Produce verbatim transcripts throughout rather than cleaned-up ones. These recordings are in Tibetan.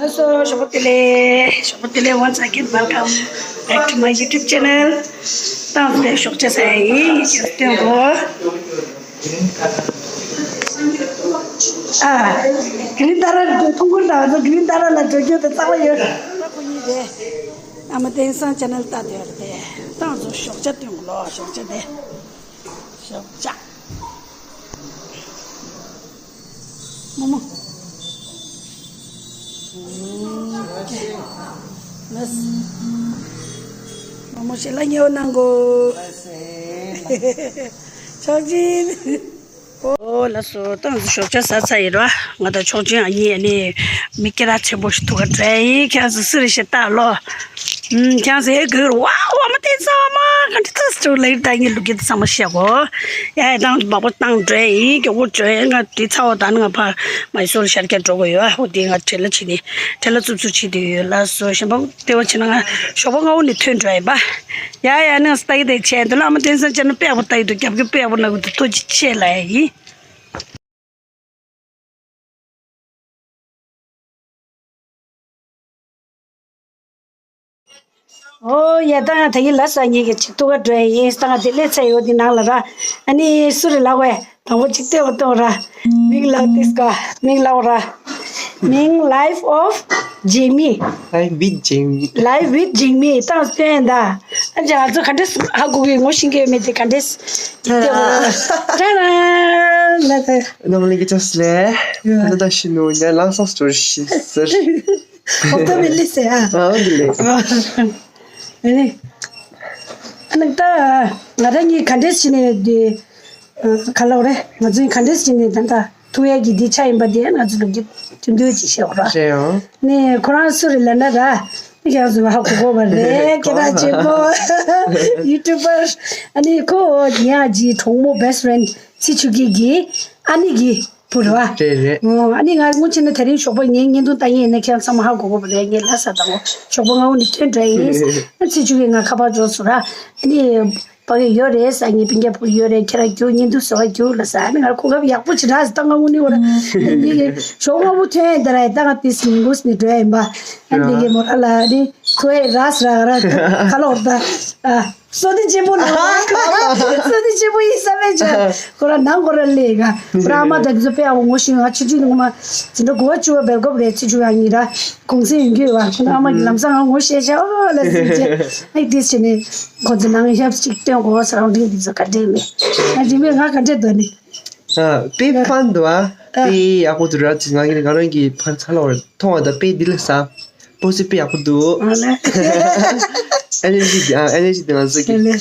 ལགས་སོ། ཞོགས་པ་བདེ་ལེགས། ཞོགས་པ་བདེ་ལེགས། Once again, welcome back to my YouTube channel. ཏང་ཏེ་ཞོགས་ཇ་ཟ་ཡི་ཁྱེད་སྟོན་གོ། ཨ། གི་རིན་ཏཱ་ར་ཐུང་གུར་དང་གི་རིན་ཏཱ་ར་ལ་འགྲོ་རྒྱུ་དེ་རྩ་བ་ཡོད། ཁོ་གཉིས་དེ། ཨ་མ་བསྟན་བཟང་ཅེ་ནལ་ལྟ་དེ་རེད་དེ། ཏང་ཚོ་ཞོགས་ཇ་སྟོན་གོ་ལོ། ཞོགས་ཇ་དེ། ཞོགས་ཇ། མོ་མོ། ལགས། མོ་མོ་ཞལ་ལག་ཉེ་བོ་གནང་གོ། ཆོག་ཅིག་ཨོ་ལགས་སོ། ཏང་ཞོགས་ཇ་ཟ་ཚར་ཡིན་ར། ང་དང་ཆོག་ཅིག་ཨ་ནི་ཨ་ནི་མི་སྐད་གྲགས་ཆེན་པོ་ཞིག་ཐུག་ག་འགྲོ་ཡིན། ཁྱེད་ཚོ་སུ་རེད་ཤེས་ལྟ་ལོ། ཨུམ། ཁྱེད་ཚོ་ཨེ་གོ་ར། ཝའོ། ཨ་མ་བསྟན་བཟང་ཨ་མ་ག་འདྲ་ཐག་ཆོད་ལེགས་ད་ངས་ལུག་གི་ཚང་མ་བཤད་གོ། ཡ་ཡ་ཏང་མག་པ་བཏང་འགྲོ་ཡིན། མགྱོགས་པོ་འགྲོ་ཡིན། ང་དེ་ཚ་བོ་ད་ནི་ང་ཕ་མ་ཡི་སོར་ཤར་ཁྱེར་འགྲོ་གོ་ཡོད། ཨ་ཧོ་དེ་ང་བྲེལ་ལ་བྱེད་ནི་བྲེལ་ལ་རྩུབ་རྩུབ་བྱེད་དུ་ཡོད། ལགས་སོ། གཞན་པ་ལྟེ་བ་བྱེད་ན་ང་ཞོགས་པ་སྔ་བོ་ནས་ཐོན་འགྲོ་ཡིན་པ། ཡ་ཡ་ནི་ང་ལྟ་གི་དེ་བྱས་འདུག་ལ། ཨ་མ་བསྟན་བཟང་ཅེ་ནལ་དཔེ་ཡག་པོ་ལྟ་གི་འདུག་རྒྱབ་སྐྱོར་དཔེ་ཡག་པོ་གནང་གི་འདུག་ཐུགས་རྗེ་ཆེ་ལ་ཡིན། ཨོ་ཡ་ད་ད་ཡིན་ལ་ས་ཉིད་ཀྱི་ཅིག་ཐུག་ག་འགྲོ་ཡིན། ད་ང་དེ་ལས་ཚ་ཡོད་དེ་ནང་ལ་ར། ཨ་ནི་སུ་རེད་ལ་ཝེ། དང་པོ་ཅིག་ལྟེ་བ་གཏོང་ར། མིང་ལ་ཏིས་ཀ་མིང་ལ་ར། མིང་Life of Jamie། Life with Jamie། Life with Jamie། ཏང་སྟོན་ད། ཨ་ཅག་ང་ཚོ་ག་འདྲས་ཧ་གོ་གི་ངོ་ཤེས་ཀྱི་མེད་དེ་ག་འདྲས། ཏེ་ཧོ། ཏ་ར་ལ་ཏ། ནམ་ལིང་གི་ཅོས་ལེ། ཡ། ད་ད་ཤི་ནུ་ཉ་ལང་སོ་སི་ཊོ་རི་ཤི་ཟེར། ཨོ་ཏོ་མི་ལི་སེ་ཨ། ཨ་འདི་ལེ། ཨ་ནི། ཨ་ནི་ད་ང་རང་གཉིས་ག་འདྲས་ཤི་ནས་དེ། ག་ལོག་རེད། ང་ཚོའི་ག་འདྲས་ཅིག་ནས་ད་ལྟ་ཐུག་ཡས་ཀྱི་འདི་ཆ་ཡིན་པ་དེ་ང་ཚོ་ལོ་རྒྱུས་དེ་འདོད་ཅིག་བཤད་འོ་ར། བཤད་ཡོང་། ནས་ཁོ་རང་སུ་རེད་ལབ་ན་ར། ཁྱེད་རང་ཚོ་ཧ་གོ་གོ་བ་རེད། སྐད་གྲགས་ཆེན་པོ་ཡུ་ཊུབ་པར། ཨ་ནི་ཁོ་ཉག་གི་གྲོགས་མོ་best friend་ཚེ་ཆོས་སྐྱིད་ཀྱི་ཨ་ནེ་གི་བུ་རེད་བ། རེད་རེད། ཨོ་ཨ་ནི་ང་སྔོན་ཆད་ནས་དེ་རིང་ཞོགས་པ་ངའི་བརྙན་ཐུང་ལྟ་མཁན་ཡིན་ན་ཁྱེད་རང་ཚང་མ་ཧ་གོ་གོ་བ་རེད། ངས་ལབ་ས་དང་ཞོགས་པ་སྔ་བོ་ནས་ཐོན་འགྲོ་ཡིན། ཨ་ཚེ་ཆོས་སྐྱིད་ང་ཁ་པར་འབྱོར་སོང་ར། ཨ་ནི། ཕ་གི་ཡོད་རེད་ཟེར། ངའི་སྤུན་ཀྱག་ཕྲུ་གུ་ཡོད་རེད། ཁྱེད་རང་རྒྱུགས་བརྙན་ཐུང་བཟོ་བ་རྒྱུགས་ལ་ཟེར། ཨ་ནི་ང་གོ་སྐབས་ཡག་པོ་ཅིག་རག་ཟེར། ད་ང་དངོས་གནས་འོ་ར་ངེད་ཀྱི་ཞོགས་སྔ་པོ་ཐོན་ཡིན་ད་ར། ད་ང་ཏིས་ཉིན་གུང་ནས་འགྲོ་ཡ་ཡིན་པ། ཨ་ནི་ངའི་མོ་ར་ལ་ཨ་ནི་ཁོ་ཨེ་རག་ཟེར་ར་ར་ཁ་ལོག་ད། ཨ་བསོད་བདེ་ཆེན་པོ་ལ་བསོད་བདེ་ཆེན་པོ་ཡིན་ས་མེད་ཅག་ཁོ་ར་ནང་ཁོ་ར་ལས་ཀ་ཁོ་ར་ཨ་མ་ད་དེ་ཚོ་དཔེ་ཡག་པོ་ངོ་ཤེས། ང་ཆུང་ཆུང་ངོ་མ་འཛིན་གྲྭ་དགུ་པ་བཅུ་པ་སྦེལ་ཀོབ་རེད། ཚེ་ཆོས་ཡང་ཡིན་ར་གུང་སེང་ཡོང་གི་ཡོད་བ། ཁོ་ན་ཨ་མ་གི་ལམ་སང་ང་ངོ་ཤེས་ཤག་ཨོ་ལ་ཟེར་ཅེ་ཨ་ཏིས་བྱས་ནས། ཁོ་ཚོ་ནང་ཡབ་གཅིག་སྟོན་དགོས་ས་རང་དྲིན་འདི་ཚོ་ག་འདྲས་མེད། ང་རིང་མེད་ང་ག་འདྲས་འདོད་ནི། ཨ་དཔེ་ཕན་འདུག་ཨ། ཨ་དཔེ་ཡག་པོ་འདུག་ར། ཅིག་ང་གི་ང་རང་གི་ཕར་ཚ་ལ་བར་མཐོང་བ་དང་དཔེ་འདི་ལ་ས་པོ་སི་དཔེ་ཡག་པོ་འདུག་ཨ་ལེ། ཨེ་ནར་ཇི་འདི་ཨ་ཨེ་ནར་ཇི་འདི་ང་ཚོ་གི་ཨ་ལེ།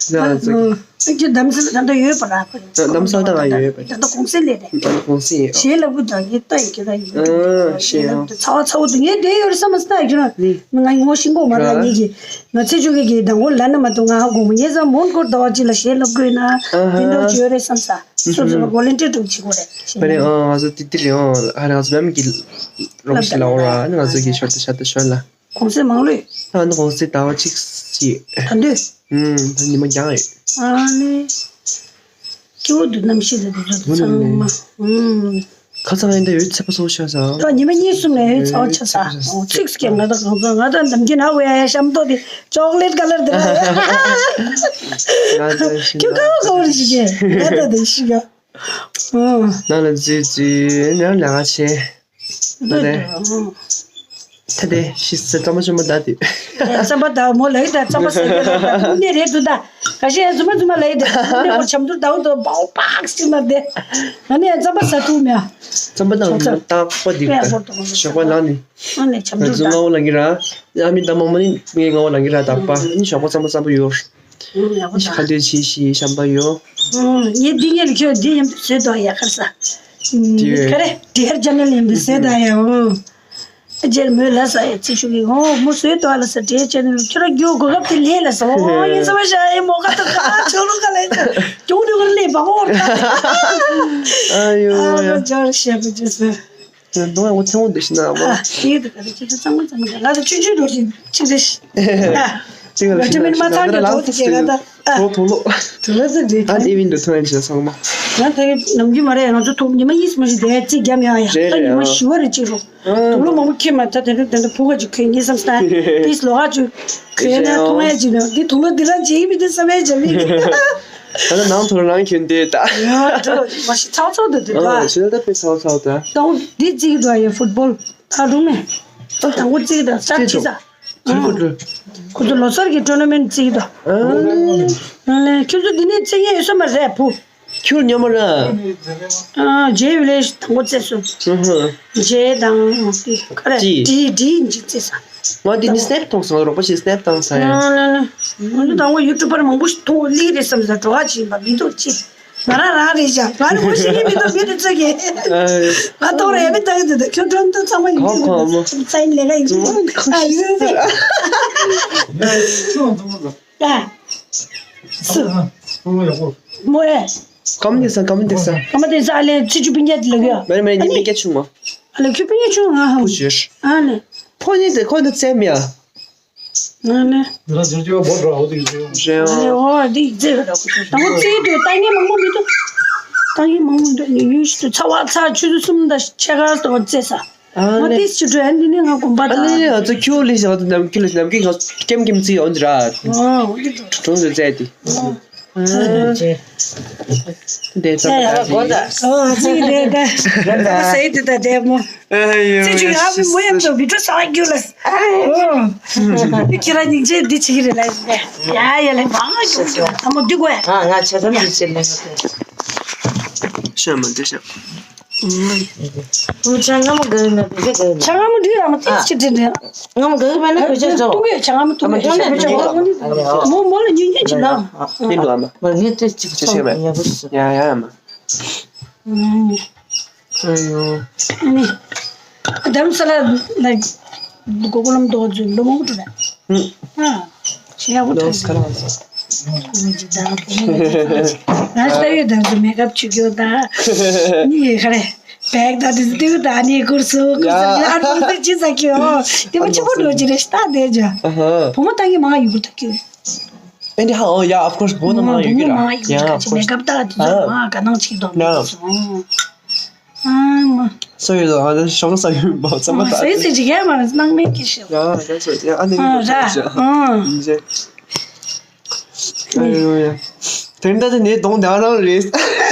ང་ཚོ་གི་ཨ་ཁྱོད་གདམ་གསེས་ད་ལྟ་ཡོད་པ་ར། གདམ་གསེས་ད་ང་ཡོད་པ། ད་ལྟ་གུང་སེང་ལས་རེད། གུང་སེང་ཡོད། ཞེས་ལབ་གི་འདུག་ངས་ལྟ་ཡི་ཁྱོད་ད་ཡིན། ཨ་ཞེས་ཡང་། ཚ་བ་ཚ་བོ་འདུག་ངས་བསྡད་ཡོད་རེད་བསམ་མ་སོང་ད་ཁྱོད་རང་། ང་ངོ་ཤེས་གོ་མ་ར་ངེད་ཀྱི། ང་ཚེ་ཆོས་སྐྱིད་ཀྱི་མདང་དགོང་ལབ་ན་མ་གཏོགས་ང་ཧ་གོ་མ། ངས་ཙང་མོན་གྷོ་ཟླ་བ་གཅིག་ལ་ཞལ་ལབ་དགོས་ན་ཨ་ཧ། དེ་འདྲ་བྱོས་རེད་བསམ་ས། སོ་སོ་ལ་ཝོ་ལན་ཊི་ཡར་འདྲ་བྱེད་དགོས་རེད། ཕ་རེད། ཨ་ང་ཚོ་ཏི་ཏི་རེད། ཨ་ཧ་རེད། ང་ཚོ་མེམ་གྱི་རོགས་ཤིག་ལ་འོ་ར་ང་ཚོ་གི་ཞོར་དུ་ཤ་དུ་ཞོར་ལ། གུང་སེང་མང་ལོས། ཨ་ནི་གུང་སེང་ཟླ་བ་གཅིག་ཞིག་ད་འདོད། ཨུམ་ད་ཉི་མ་རྒྱང་ཡོད། ཨ་ནི། སྐྱིད་པོ་འདུག་གནམ་གཤིས་དང་དེ་ཚོ་ཚང་མ། ཨུམ། ཁ་སང་ཡིན་ད་ཡོད་ཚད་པ་སོགས་ཤ་ས། ད་ཉི་མ་གཉིས་གསུམ་ནས་ཡོད་ཚད་པ་ཆ་ས། ཨོ་ཚིགས་སུ་སྐྱེ་ང་ད་གང་ཚང་ང་ད་འདམ་གྱི་ན་བས་ཤམ་ཏོ་དེ་ཅོག་ལེད་ཀ་ལར་དེ་ར། ང་ཚོ་ཤི་ཁྱོད་ཀ་བ་ཀ་བ་རེ་ཞིག་གེ་ང་ད་དེ་ཤི་ག་ཨོ། ནང་ལ་འཛུལ་འཛུལ་ནང་ལ་ང་ཆེ། ད་ལེ། ད་ལྟའི་ཤི་ས་རྩམ་པ་ཆུ་མ་ད་དུས། རྩམ་པ་ད་མོ་ལ་ཡི་ད་རྩམ་པ་ཟ་རྒྱུ་རེད་ད་དུས་ནས་རེད་འདུག་ད། ག་ཤེད་རྫུན་མ་རྫུན་མ་ལ་ཡི་ད་དུས་ནས་འོ་ཆམ་དུར་ད་འོ་ད་འོ་པའོ་པག་ཅིག་མ་དེ། ང་ནས་རྩམ་པ་ཟ་ཐུབ་མེད། རྩམ་པ་དང་རྩམ་པ་ད་པ་དེ་ཞོགས་པ་ལངས་ནས། ཨ་ནས་ཆམ་དུར་ད། ང་ཚོ་ང་བོ་ལ་གི་ར། ཡ་མི་ད་མ་མ་ནི་ངའི་ང་བོ་ལ་གི་ར་ད་པ་ནི་ཞོགས་པ་རྩམ་པ་རྩམ་པ་ཡོད། ཁ་འདོན་བྱེད་ཤི་ཤམ་པ་ཡོ། ངས་འདི་ངས་ཁྱོད་འདི་ཡིན་པ་བཟོས་དོ་ཡ་ཁར་ས། དེ་ཁ་རེ་དེ་ཧར་ཅན་ནལ་ཡིན་པ་བཟོས་དོ་ཡ་འོ། རྗེར་མོས་ལ་ས་ཡ་ཚིག་ཤུགས་ཀྱི་འོ་མོ་བཟོས་དོ་ལ་ས་དེ་ཅན་ནལ་ཁྱོད་ར་རྒྱུ་གོ་སྐབས་དེ་ལས་ལ་ས་འོ་ཡིན་ས་བ་ཤ་ཡི་མོ་ཁ་ཏུ་ཁ་ཆོ་རུ་ཁ་ལ་ཡིན་ས་རྒྱུ་རུ་ཁ་ལས་བ་འོ་ད། ཨ་ཡོ་ཨ་ཡོ། ལ་ཇོར་ཤེ་བུ་ཇི་སུ། ཡང་དོ་ཡང་ཚེ་འོང་འདི་ཤི་ན་མ། ཨ་ཡིད་དུ་ག་རེ་ཁྱེད་ཚོ་གཙང་མ་གཙང་མ་ང་ཚོ་ཆུང་ཆུང་འགྲོ་ཞིག་ཆིག་རེ་ཤི། ཅིག་ལ་ཤི་ན་ང་ཚོ་ལ་ལགས་སུ་ཤི། ཨ། དུག་ལོག་དུག་ལོག་ཚ་འདྲེ་ཨ་ཁྱེད་ཨེ་ཝིན་དུ་ཐོན་བྱས་ཚང་མ། ང་ད་གི་ནམ་རྒྱུན་མ་རེད། ང་ཚོ་དུག་ཉི་མ་གཉིས་མ་ཞིག་དེ་རྩིས་རྒྱབ་ཡོང་ཡ། རེད་ད་རེད་ཉི་མ་ཨ། བཞི་བ་རེ་གཅིག་རུ། ཨ། དུག་ལོག་མང་པོ་ཁྱེར་མ་ད་དེ་འདྲ་དེ་འདྲ་ཕུ་ག་ཅིག་གོན་གྱིན་བསམ་སྟེ། ཏིས་ལོག་ག་ཅིག་གོན་ན་མཐོང་ཡ་ཅིག་འདུག་འདི་དུག་ལོག་འདི་རང་བྱེད་ཀྱི་མི་འདུག་བསམ་ཡ་ཅིག་མི་འདུག་ད་ནང་དུ་རང་གྱོན་དེ་ད། ཡ་འགྲོ་མ་ཤི་ཚག་ཚོག་འདུག་འདུག་ཨ་ད། ཞེ་ད་དཔེ་ཚག་ཚག་ད། ད་འོ་འདི་རྩིས་ཀྱི་འདུག་ཨ་ཡ་ཕུཊ་བོལ་ད་རུང་ནས་དང་པོ་རྩིས་ཀྱི་འདུག་སྟར་བྱེད་ས། ཁོ་ཚོ་ལོ་གསར་གྱི་ཊོར་ན་མེན་ཊི་རྩིས་ཀྱི་འདུག་ཨ་ལེ་ཁྱོད་ཚོ་འདི་ནས་རྩིས་མཁན་ཡོད་ས་མ་རེད་བུ། ཁྱོད་མཉམ་ར། ཨ་ཇེ་ཝི་ལེ་ཇི་དང་པོ་རྩིས་སོང་། ཨ་ཧ། ཇེ་དང་ཁ་རེད་ཌི། ཌི་ཌི་ཡིན་གྱི་རྩིས་ས། ང་འདི་ནི་སི་ནེབ་མཐོང་སོང་། རོགས་པ་ཞིག་སི་ནེབ་བཏང་ས་ཡ། ང་ཚོ་དང་པོ་ཡུ་ཊུབ་པར་མང་པོ་ཞིག་མཐོང་ལི་རེད་བསམ་ས་འགྲོ་བ་ཅིག་ཡིན་པ་མི་འདུག་ཅི། ང་རང་རང་རེད་བཞག་ང་རང་ངོ་ཤེས་ཀྱི་མི་འདུག་མི་དེ་ཚོ་གིས། ང་ཐོག་རེ་མི་ལྟ་གི་འདུག་ཁྱོད་ཁྲོན་ཏུ་ཚང་མ་ཡིན་གྱི་འདུག་ཚ་ཡིན་ལས་ཀ་ཡིན་གྱི་འདུག་ཨ་ཡིན་རེད། ཨ། སུ། མོ་ཨེ། ཀམ་ནི་ས་ཀམ་ནི་ས། ཀམ་ནི་ས་ཨ་ལེ་ཚི་ཆུ་པིན་ཡ་ལ་གི། མེ་མེ་ནི་པིན་ཡ་ཆུ་མ། ཨ་ལེ་ཁྱུ་པིན་ཡ་ཆུ་ང་ཧམ། ཨ་ལེ། ཕོ་ནི་དེ་ཁོ་ནི་ཙེ་མི་ཡ། ཨ་ལེ། རེད། ཨ་ལེ་ཨོ་དེ་ཙེ་ག་ད་ཁོ་ཙེ་དུ་ཏང་ངེ་མང་པོ་མི་འདུག་ཏང་ངེ་མང་པོ་འདུག་ཉུ་ཉུ་ཞིག་ཏུ་ཚ་བ་ཚ་ཆུ་ཚོད་གསུམ་དང་ཕྱེད་ཀ་ཙམ་ཙེ་ས། ང་ཏིས་ཆུ་དྲོད་འདི་ནི་ང་དགོན་པ་དང་། ཨ་ནི་ང་ཚོ་ཁྱོད་ལས་ཞང་དུ་ནམ་ཁྱི་ལ་ནམ་ཁྱི་ང་ཚོ་ཀེམ་ཀེམ་ཙི་ཡོང་འདི་ར། ཨོ་འདི་འགྲོ་གྲོང་ཚོ་བཙལ་ཏེ། ཨོ་ཙི་དེ་ད་ཨོ་ཙི་དེ་ད་ཨོ་ཙི་དེ་ད་དེ་མོ་ཙི་ཆུ་ཡ་མི་མོ་ཡམ་ཚོ་བི་ཏྲོ་ས་རྒྱུ་ལ། ཨོ་ཁྱེད་རང་སྙིང་རྗེ་འདི་ཆི་གི་རེད་ལ་ཡ་ཡ་ལ་མང་ཞུ་ཨ་མོ་འདི་གོ་ཡ། ང་ང་ཆ་ཚང་འདི་ཆི་ལ་ཤ་མ་འདི་ཤ། ཆང་ང་མ་ག་ན་བེ་ག་ཆང་ང་མ་འདི་ར་མ་ཏི་ཅི་འདི་འདི། ང་མ་ག་གི་མེད་ན་བེ་ཆ་ཅོ། ཏུ་གི་ཆང་ང་མ་ཏུ་གི་ཆང་ང་མ་ཏུ་གི་མོ་མོ་ལ་ཉུ་ཉུ་ཅི་ན། ཏི་ལོ་མ། མ་ངེ་ཏི་ཅི་ཅི་ཆེ་མེད། ཡ་ཡ་མ། ཨ་ཡོ། ཨ་ནི། རྡ་རམ་ས་ལ་ལ་གོ་གོ་ལམ་དོ་ཚུ་ལོ་མོ་ཏུ་ར། ཨ། ཆེ་ཡ་གོ་ཏུ། ང་ལྟ་ཡོད་དང་ཚུ་མེ་ཀབ་ཆུ་གྱོ་ད། ནི་ཁ་རེ། བེག་ད་དུ་དུ་ད་ནི་ཀུར་སུ་ཀུར་སུ་ཡ་ལ་ཀུར་སུ་ཅི་ས་གྱོ། དེ་མ་ཆུ་པོ་འགྲོ་ཅི་རེ་ཤ་ད་དེ་ཇ། བུ་མོ་ཏང་གི་མ་ཡུ་གུ་ད་གྱོ། And how? Yeah, of course. Both of my you. Yeah, of course. Makeup that. Ah, kanang chi do. No. Ah, ma. So you know, I just show some about some of that. Say say jiga ma nang me ki shi. Yeah, that's right. Yeah, I think. Ah, that's right. Ah. Ayo ya. Tenda de ne don da na res.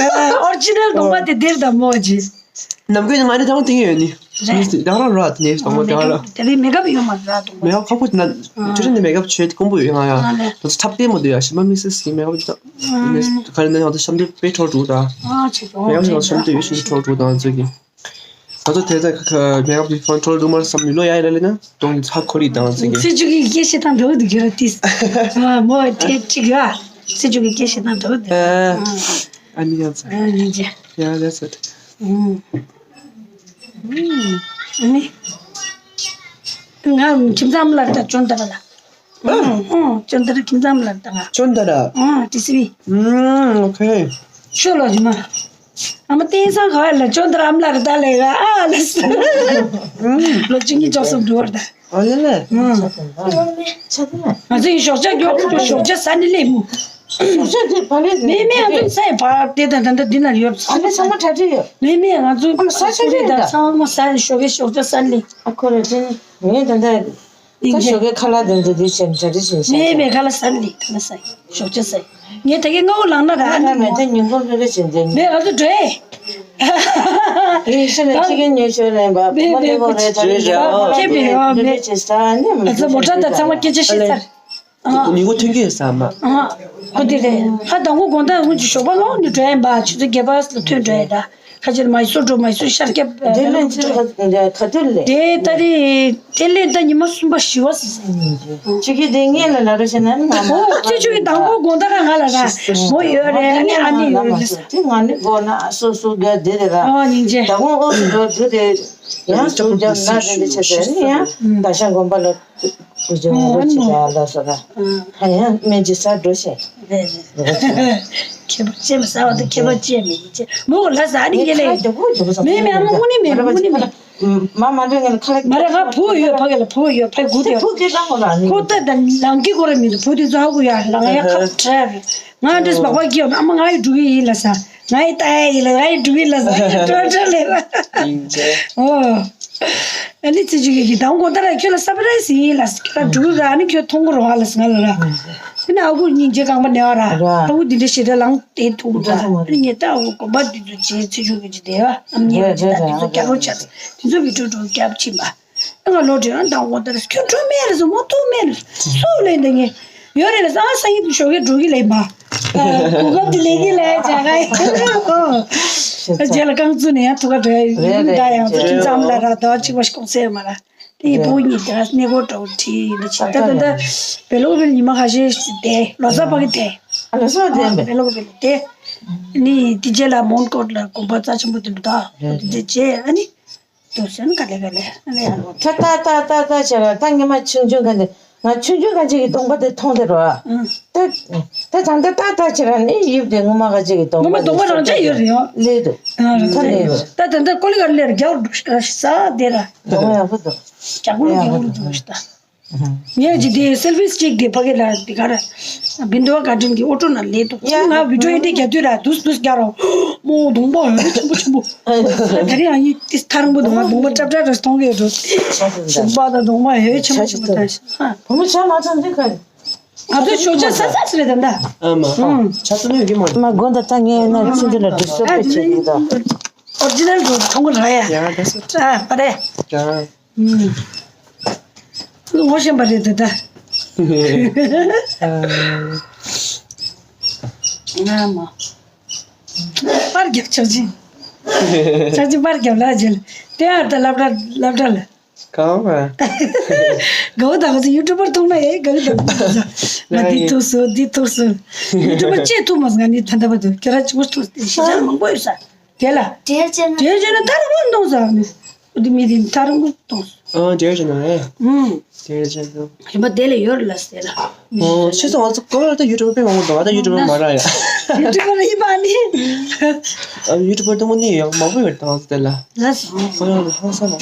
Original don ba de der da moji. ནམ་རྒྱུན་ང་ནི་དང་དེང་ཡོད་ནི། རེད། དེང་རང་ར་དེ་ནས་དང་པོ་དེང་ར། དེ་རིང་མེ་ཀབ་ཡོད་མ་ར་དང་པོ། མེ་ཀབ་ཁག་པོ་དེ་ན་ཨ་དེ་རིང་ནི་མེ་ཀབ་བྱོས་དེ་དཀོན་པོ་ཡོད་ང་ཡ། ཨ་ལེ། ད་ཚོ་ཐབ་ལྟད་མོ་དེ་ཡ་ཞིམ་པ་མི་སེ་སི་གི་མེ་ཀབ་དེ་ད། ཨ་ནི་ག་རེ་ན་ཡང་ད་ཤམ་དེ་དཔེ་འཕྲོ་འགྲོ་ད། ཨ་ཆེ་ཆེ། མེ་ཀབ་ཡང་ཤམ་དེ་ཡོད་ཤིང་འཕྲོ་འགྲོ་ད་ང་ཚོ་གི། ད་ཚོ་དེ་ད་ཁ་ཁ་མེ་ཀབ་དེ་ཕན་འཕྲོ་འགྲོ་མར་བསམ་མི་ལོ་ཡ་ཡ་ལ་ལེ་ན་གདོང་གི་ཚ་ཁོ་རི་ད་ང་ཚོ་གི། སི་ཅུ་གི་སྐད་བཤད་སྟངས་འདྲ་བོ་འདུག་གི་ར་ཏིས། ཨ་མོ་དེ་ཅིག་ཡ། སི་ཅུ་གི་སྐད་བཤད་སྟངས་འདྲ་བོ་འདུག་ཨ་ཨ་ནི་ཡང་ཚ། ཨ་ནི་ཅི། Yeah, that's it. ཨུམ། ཨུམ། ཨ་ནི། ང་ཁྱིམ་ཚང་ལ་ད་ཅོན་ཏ་ར་ལ། ཨུམ། ཨུམ། ཅོན་ཏ་ར་ཁྱིམ་ཚང་ལ་ད་ང་། ཅོན་ཏ་ར། ཨུམ། ཏི་སི་བི། ཨུམ། Okay. ཤོ་ལོ་ཇི་མ། ཨ་མ་བསྟན་སང་ག་ལ་ཅོན་ཏ་ར་ཨམ་ལ་ར་ད་ལེ་ག་ཨ་ལ་སི། ཨུམ། ལོ་ཅི་ངི་ཅོ་སོ་འགྲོ་བར་ད། ཨ་ལེ་ལེ། ང་ཚོའི་ཞོགས་ཇ་མགྱོགས་པོ་ཞོགས་ཇ་ཟ་ནི་ལེ་མོ། ཞོགས་ཇ་དེ་བ་ལེ་མེ་མེ་ང་ཚོའི་སའི་བར་དེ་དང་ད་ལྟ་འདི་ན་ཡོད། ཨ་ནི་ཚང་མ་གྲ་སྒྲིག་ཡོད། མེ་མེ་ང་ཚོའི་ཨ་ས་ཆ་ཆ་ཡོད་ད། ཚང་མ་ཟ་ཞོགས་ཀའི་ཞོགས་ཇ་ཟ་ནི་ལེ། ཨ་ཁོ་རེ་ཅན་ངས་ད་ལྟ་ད་ཞོགས་ཀའི་ཁ་ལག་དེ་ཚོ་དེ་བྱས་གྲ་སྒྲིག་བྱས་ཤག་མེ་མེ་ཁ་ལག་ཟ་ནི་ལེ་ཁ་ལག་ཟ་ཞོགས་ཇ་ཟ། ངས་ད་གིན་སྔ་བོ་ལངས་ན་ར་ཨ་ནི་ང་མེད་ད་ཉིན་གུང་ལྷོད་ལྷོད་བྱེད་འདོད་མེད། ང་ཚོ་འགྲོ་ཨེ། ཨེ་ཤ་ནས་ཅི་གིན་ཉོས་ཆོད་ལེན་པ་ཕོ་མོ་ལེ་གོ་རེ་ད་ནི་ཡ་ཁྱེད་མེད་ཡ་མེད། ང་ཚོ་མོ་ཊ་དང་ཚང་མ་སྐད་ཆ་བཤད་ཚར། ཉིན་གུང་ཐོན་གྱི་ཡོད་ས་མ། ཨ་ཁོ་དེ་རེད། ཧ་དང་པོ་དགོང་དག་སྔོན་གྱི་ཞོགས་པ་ལོག་ནས་འགྲོ་ཡ་ཡིན་པ་ཆུ་ཚོད་བརྒྱད་པ་ལ་ཐོན་འགྲོ་ཡ་ད། ཁ་ཆེར་མ་སུ་འགྲོ་མ་སུ་ཤར་སྐྱབས། དེ་ལན་ཚེ་ག་དུས་ལས། དེ་ད་རེད། དེ་ལས་ད་ཉི་མ་གསུམ་པ་བཞི་བ་ཟེར། ཆུ་ཁྱི་དེ་ངེད་ལ་ལ་རོ་བྱས་ན་ནི་ང་ཨོ་ཙི་ཆུ་ཁྱི་དང་པོ་དགོང་དག་ར་ང་ལ་ར་མོ་ཡོད་རེད། ཨ་ནི་ཨ་ནི་ཡོད་རེད་ཟེར། དེ་ང་ནི་སྒོ་ན་སོ་སོ་དགའ་བདེ་རེད་ར། ཨོ་སྙིང་རྗེ། ད་དགོང་ཨོ་སུ་འགྲོ་དུས་དེ་ཡང་སུ་རྒྱབ་ན་དེ་འདྲ་བྱས་ཏེ་ནི་ཡང་ད་ཤང་དགོན་པ་ལ། ཨོ་ཨ་ནི་ད་ལ་སོ་ར། ཧ་ཡང་སྨན་གྱི་ས་འགྲོ་བྱས། རེད་རེད། ཁྱད་པར་ཅན་མ་ཟ་བ་དང་ཁྱད་པར་ཅན་མི་ཡིན་ཅེས་མོ་ལ་ཟ་ནི་ངེད་ལས། མེད་མེད་ཨ་མ་དངོས་གནས་མེད། དངོས་གནས་མེད། མ་མ་འདྲ་ངས་ཁ་ལག་མ་རེད། ང་བུ་ཡོད། ཕ་གི་ལ་བུ་ཡོད། ཕ་གི་སྒུག་དེ་ཡོད། ཕུག་གི་ལ་མོ་ལ་ནི་ཁོ་ད་ད་ལང་གི་ཁོ་ར་མི་འདུག་བུ་དེ་ཚོ་ཧ་གོ་ཡ་ལང་ཡ་ཁ་བྲལ་རེད། ང་འདྲེས་སྦག་སྦག་གི་ཡོད། ཨ་མ་ང་ཡི་འགྲོ་གི་ཡིན་ལ་ས། ང་ཡི་ལྟ་ཡ་ཡིན་ལ། ང་ཡི་འགྲོ་གི་ལ་ས། ཡི་ཏྲོ་ཏྲོ་ལེ་ལ། ཨོ། ཨ་ནི་ཙི་ཅི་གི་གི་དང་གོ་ད་ར་ཁྱོད་ལ་སར་པ་རའི་སི་ཡིན་ལ་ས། ཁྱོད་ལ་འགྲོ་གི་ར། ཨ་ནི་ཁྱོད་མཐོང་གི་རོགས་ལ་ས་ང་ལ་ར། ཨ་ནི་ཨ་ཁུ་སྙིང་རྗེ་རྐང་པ་ནས་བ་ར། ཨ་ཁུ་འདི་འདྲ་ཞེ་དྲག་ལང་དེ་ཐུག་འདྲ། ངས་ད་འོ་གོམ་པ་འདི་ཚོ་བྱས་ཚེ་ཆུང་གི་ཅི་དེ་ཨ་ཨམ་ཉེ་བ་ཅི་ད་འདི་ཚོ་རྒྱག་རོགས་བྱ། འདི་ཚོ་བི་ཀྲུ་ཀྲུ་རྒྱབ་ཕྱིན་པ། ང་ལོ་དྲན་ཨ་ད་འོ་ད་རེས་ཁྱོད་འགྲོ་མེད་རེད་སོ་མོ་ཐུག་མེད་རེད་སོ་ལེན་ད་ངས་ཡོད་རེད་ལ་ས། ཨ་སང་ཉིན་དུ་ཞོགས་ཀས་འགྲོ་གི་ལེན་པ། གོ་སྐབས་དེ་ལེན་གི་ལེན་བྱ་ག་ཡི་ཨོ། རྗེས་ལ་རྐང་བཙུགས་ནས་ཡང་ཐུག་ག་འགྲོ་ཡ་ཡོད་ད་ཡང་ཚོ་ཁྲིམས་ཙམ་ལ་ར་ད་གཅིག་པ་ཞིག་གོང་ཚད་མ་ར། དེ་ཡི་བུ་གཉིས་དེ་ག་གནས་སྐོར་འདྲ་བོ་ཁྲིད་ཡིན་ད་ཕྱིན་ད་ད་ད་བེ་ལོ་བེ་ཉི་མ་ཁ་ཤས་ཤིག་དེ་ལོ་གསར་པ་གི་དེ་ཨ་ལོ་གསར་དེ་བེ་ལོ་བེ་ལོ་དེ་ནི་དེ་རྗེས་ལ་མོན་གྷོ་ལ་དགོན་པ་རྩ་ཆེན་པོ་དེ་འདུག་ད་དེ་རྗེས་ཨ་ནི་དུ་སོན་ག་ལེ་ག་ལེ་ཨ་ནི་ཨ་ལོ་ད་ད་ད་ད་ད་བྱས་ལ་ད་ངེད་མ་ཆུང་ཆུང་ག་ནས་ང་ཆུང་ཆུང་ག་ཅིག་གི་གདོང་པ་དེ་མཐོང་དེ་རོ་ཨ་ད་ད་ད་ད་ད་བྱས་ལ་ནི་ཡིབ་དེ་ངོ་མ་ག་ཅིག་གི་གདོང་པ་ངོ་མ་གདོང་པ་རང་ཅག་ཡོད་རེད་ཡོ་ལེ་དུ་ཨ་ཁ་ལེ་ཡོད་ད་ད་ད་ཀོ་ལི་ག་ལེ་རྒྱ་བོ་འདུག་ཤ་ས་དེ་ར་གདོང་པ་ཡག་པོ་འདུག་རྒྱ་གོ་ལ་རྒྱ་བོ་འདུག་ཤ་ད། ངས་ཇི་དེ་སེལ་ཕི་སི་ཅིག་གི་ཕ་གི་ལ་དེ་ག་ར་བིན་དུ་བ་ག་དྲིན་གི་ཨོ་ཊོ་ན་ལེ་འདུག་ཡ། ང་བི་ཌིའོ་ཨེ་འདྲ་རྒྱག་དུས་ར་དུས་དུས་རྒྱག་རོགས་མོ་གདོང་པ་ཧེ་ཆེན་པོ་ཆེན་པོ། ད་རིང་ཨ་ཡི་ཏིས་ཐ་རིང་པོ་འདུག་ང་གདོང་པ་ཀྲབ་ཀྲབ་ར་སྟོང་གི་འགྲོ། གདོང་པ་དང་གདོང་པ་ཧེ་ཆེན་པོ་ཆེན་པོ་ད་ཤི་ཧ། བུ་མོ་ཆ་མ་ཚང་འདི་ག་རེད། ང་ཚོ་ཞོགས་ཇ་ས་ས་ཞིག་རེད་ད་ད། ཨ་མ་ཨ་ཆ་ཚང་ཡོད་ཀྱི་མ་རེད། མ་དགོངས་དག་ད་ངས་ན་ཚིག་འདི་ལ་ཌིས་ཊརབ་བྱེད་ཀྱི་ཡོད་ད། ཨོ་རི་ཇི་ནལ་རུ་མཐོང་གི་ར་ཡ། ཡ་ད་སོ། ཨ་པ་རེད། ཡ། ངོ་ཤེས་པ་རེད་ད་ད། ང་མ། པར་རྒྱབ་ཆག་ཅིང་། ཆག་ཅིང་པར་རྒྱབ་ལ་ཇལ། དེ་ཨ་ད་སློབ་གྲྭ་སློབ་གྲྭ་ལ། གང་བ། དགའ་བོ་དགའ་བོ་ཡུ་ཊུབ་པར་ཐུག་ན་ཨེ་དགའ་བོ་དགའ་བོ། ང་འདི་ཐུག་སོང་འདི་ཐུག་སོང་། ཡུ་ཊུབ་པར་ཅེས་ཐུག་མ་སོང་ང་ནི་ད་ལྟ་བར་དུ་ཁྱོད་རང་གཅིག་པོ་ཐུག་སྟེ་ཞེ་དྲག་མང་པོ་ཡོད་ས། དེ་ལ། དེར་བྱས་ན། དེར་བྱས་ན་ད་རུང་མ་གཏོང་ས་ནི། འོ་དེ་མི་དེ་ད་རུང་མ་གཏོང་ས། ཨ་དེར་བྱས་ན་ཨེ། ཨུམ། དེར་བྱས་ན། རིམ་པ་དེ་ལས་ཡོད་ལ་ས་དེ་ལ། ཨོ་ཆེ་ཚང་ང་ཚོ་ཀོ་ར་ད་ཡུ་ཊུབ་པར་དཔེ་མང་པོ་འདུག་ཨ་ད་ཡུ་ཊུབ་པར་མ་རག་ཡ། ཡུ་ཊུབ་པར་ཡིན་པ་ནི། ཨ་ཡུ་ཊུབ་པར་སྟོང་པ་ནི་ཡང་མང་པོ་ཡོད་ད་ང་ཚོ་དེ་ལ། ལ་ས། ཀོ་ར་ལ་ཧང་སང་མ།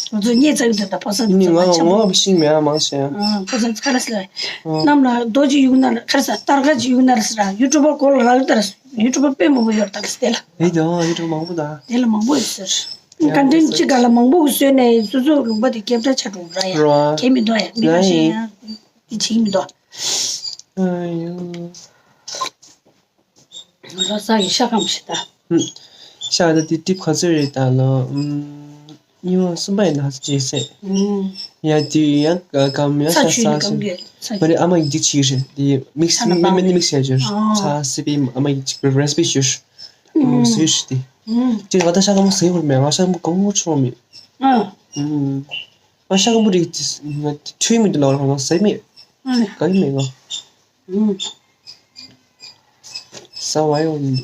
ང་ཚོ་ཉེ་ཚ་གི་དོན་དག་ཕོ་གསར་ནི་ང་ང་ང་ཤིང་མེད་ཨ་མང་ཆེ། ཨ་ཕོ་གསར་ཁ་ར་སི་ར། གནམ་ལ་རྡོ་གཅིག་གཡུག་ན་ལ་ཁ་ར་ས་སྟར་ཁ་གཅིག་གཡུག་ན་ར་སི་ར་ཡུ་ཊུབ་པར་གོ་ལ་རག་ལྟར་ཡུ་ཊུབ་པར་དཔེ་མང་པོ་ཡོད་ར་ད་ལ་སི་དེ་ལ། ཨེ་དེ་ཨ་ཡུ་ཊུབ་མང་པོ་ད། དེ་ལ་མང་པོ་ཡོད་ཟེར། ཡ་ཀོན་ཊེན་ཊི་གཅིག་ག་ལ་མང་པོ་གི་བཟོས་ནས་སོ་སོ་ལུང་པ་དེ་ཁེབ་ཁྲ་ཆ་གྲུང་ར་ཡ། ར། ཁེ་མི་འདུག་ཡ་མི་ཁ་ཤས་ཡ་དེ་བྱེད་མི་འདུག་ཨ་ཡོ། ལོ་གསར་གྱི་ཤ་སྐམ་ཞིག་ད། ཤ་ད་དེ་ཏིབ་ག་ཚོད་རེད་ད་ལོ། ཉི་མ་གསུམ་པ་ཡིན་ན་ཧ་ཅང་ཟེར། ཡ་དེ་ཡང་སྐམ་ཡང་ཤ་ས་ཞིག་མ་རེད་ཨ་མ་ཡིན་གཅིག་བྱེད་རེད་དེ་དམིགས་མི་མི་ནི་དམིགས་བྱས་བྱོས་ཚ་སི་པའི་ཨ་མ་ཡིན་གཅིག་པའི་རེ་སི་པི་བྱོས། ཟོས་ཤི་དེ། ཅིག་ང་ད་ཤ་སྐམ་ཟེར་བར་མེད་ང་ཤ་སྐམ་གང་བོ་ཆོག་མེད། ང་ཤ་སྐམ་རིགས་དེ་ང་ཆོས་མི་འདུག་ལ་ང་ཟེར་མེད། ག་ཡིན་མེད་ང་། ཟ་བ་ཡོང་།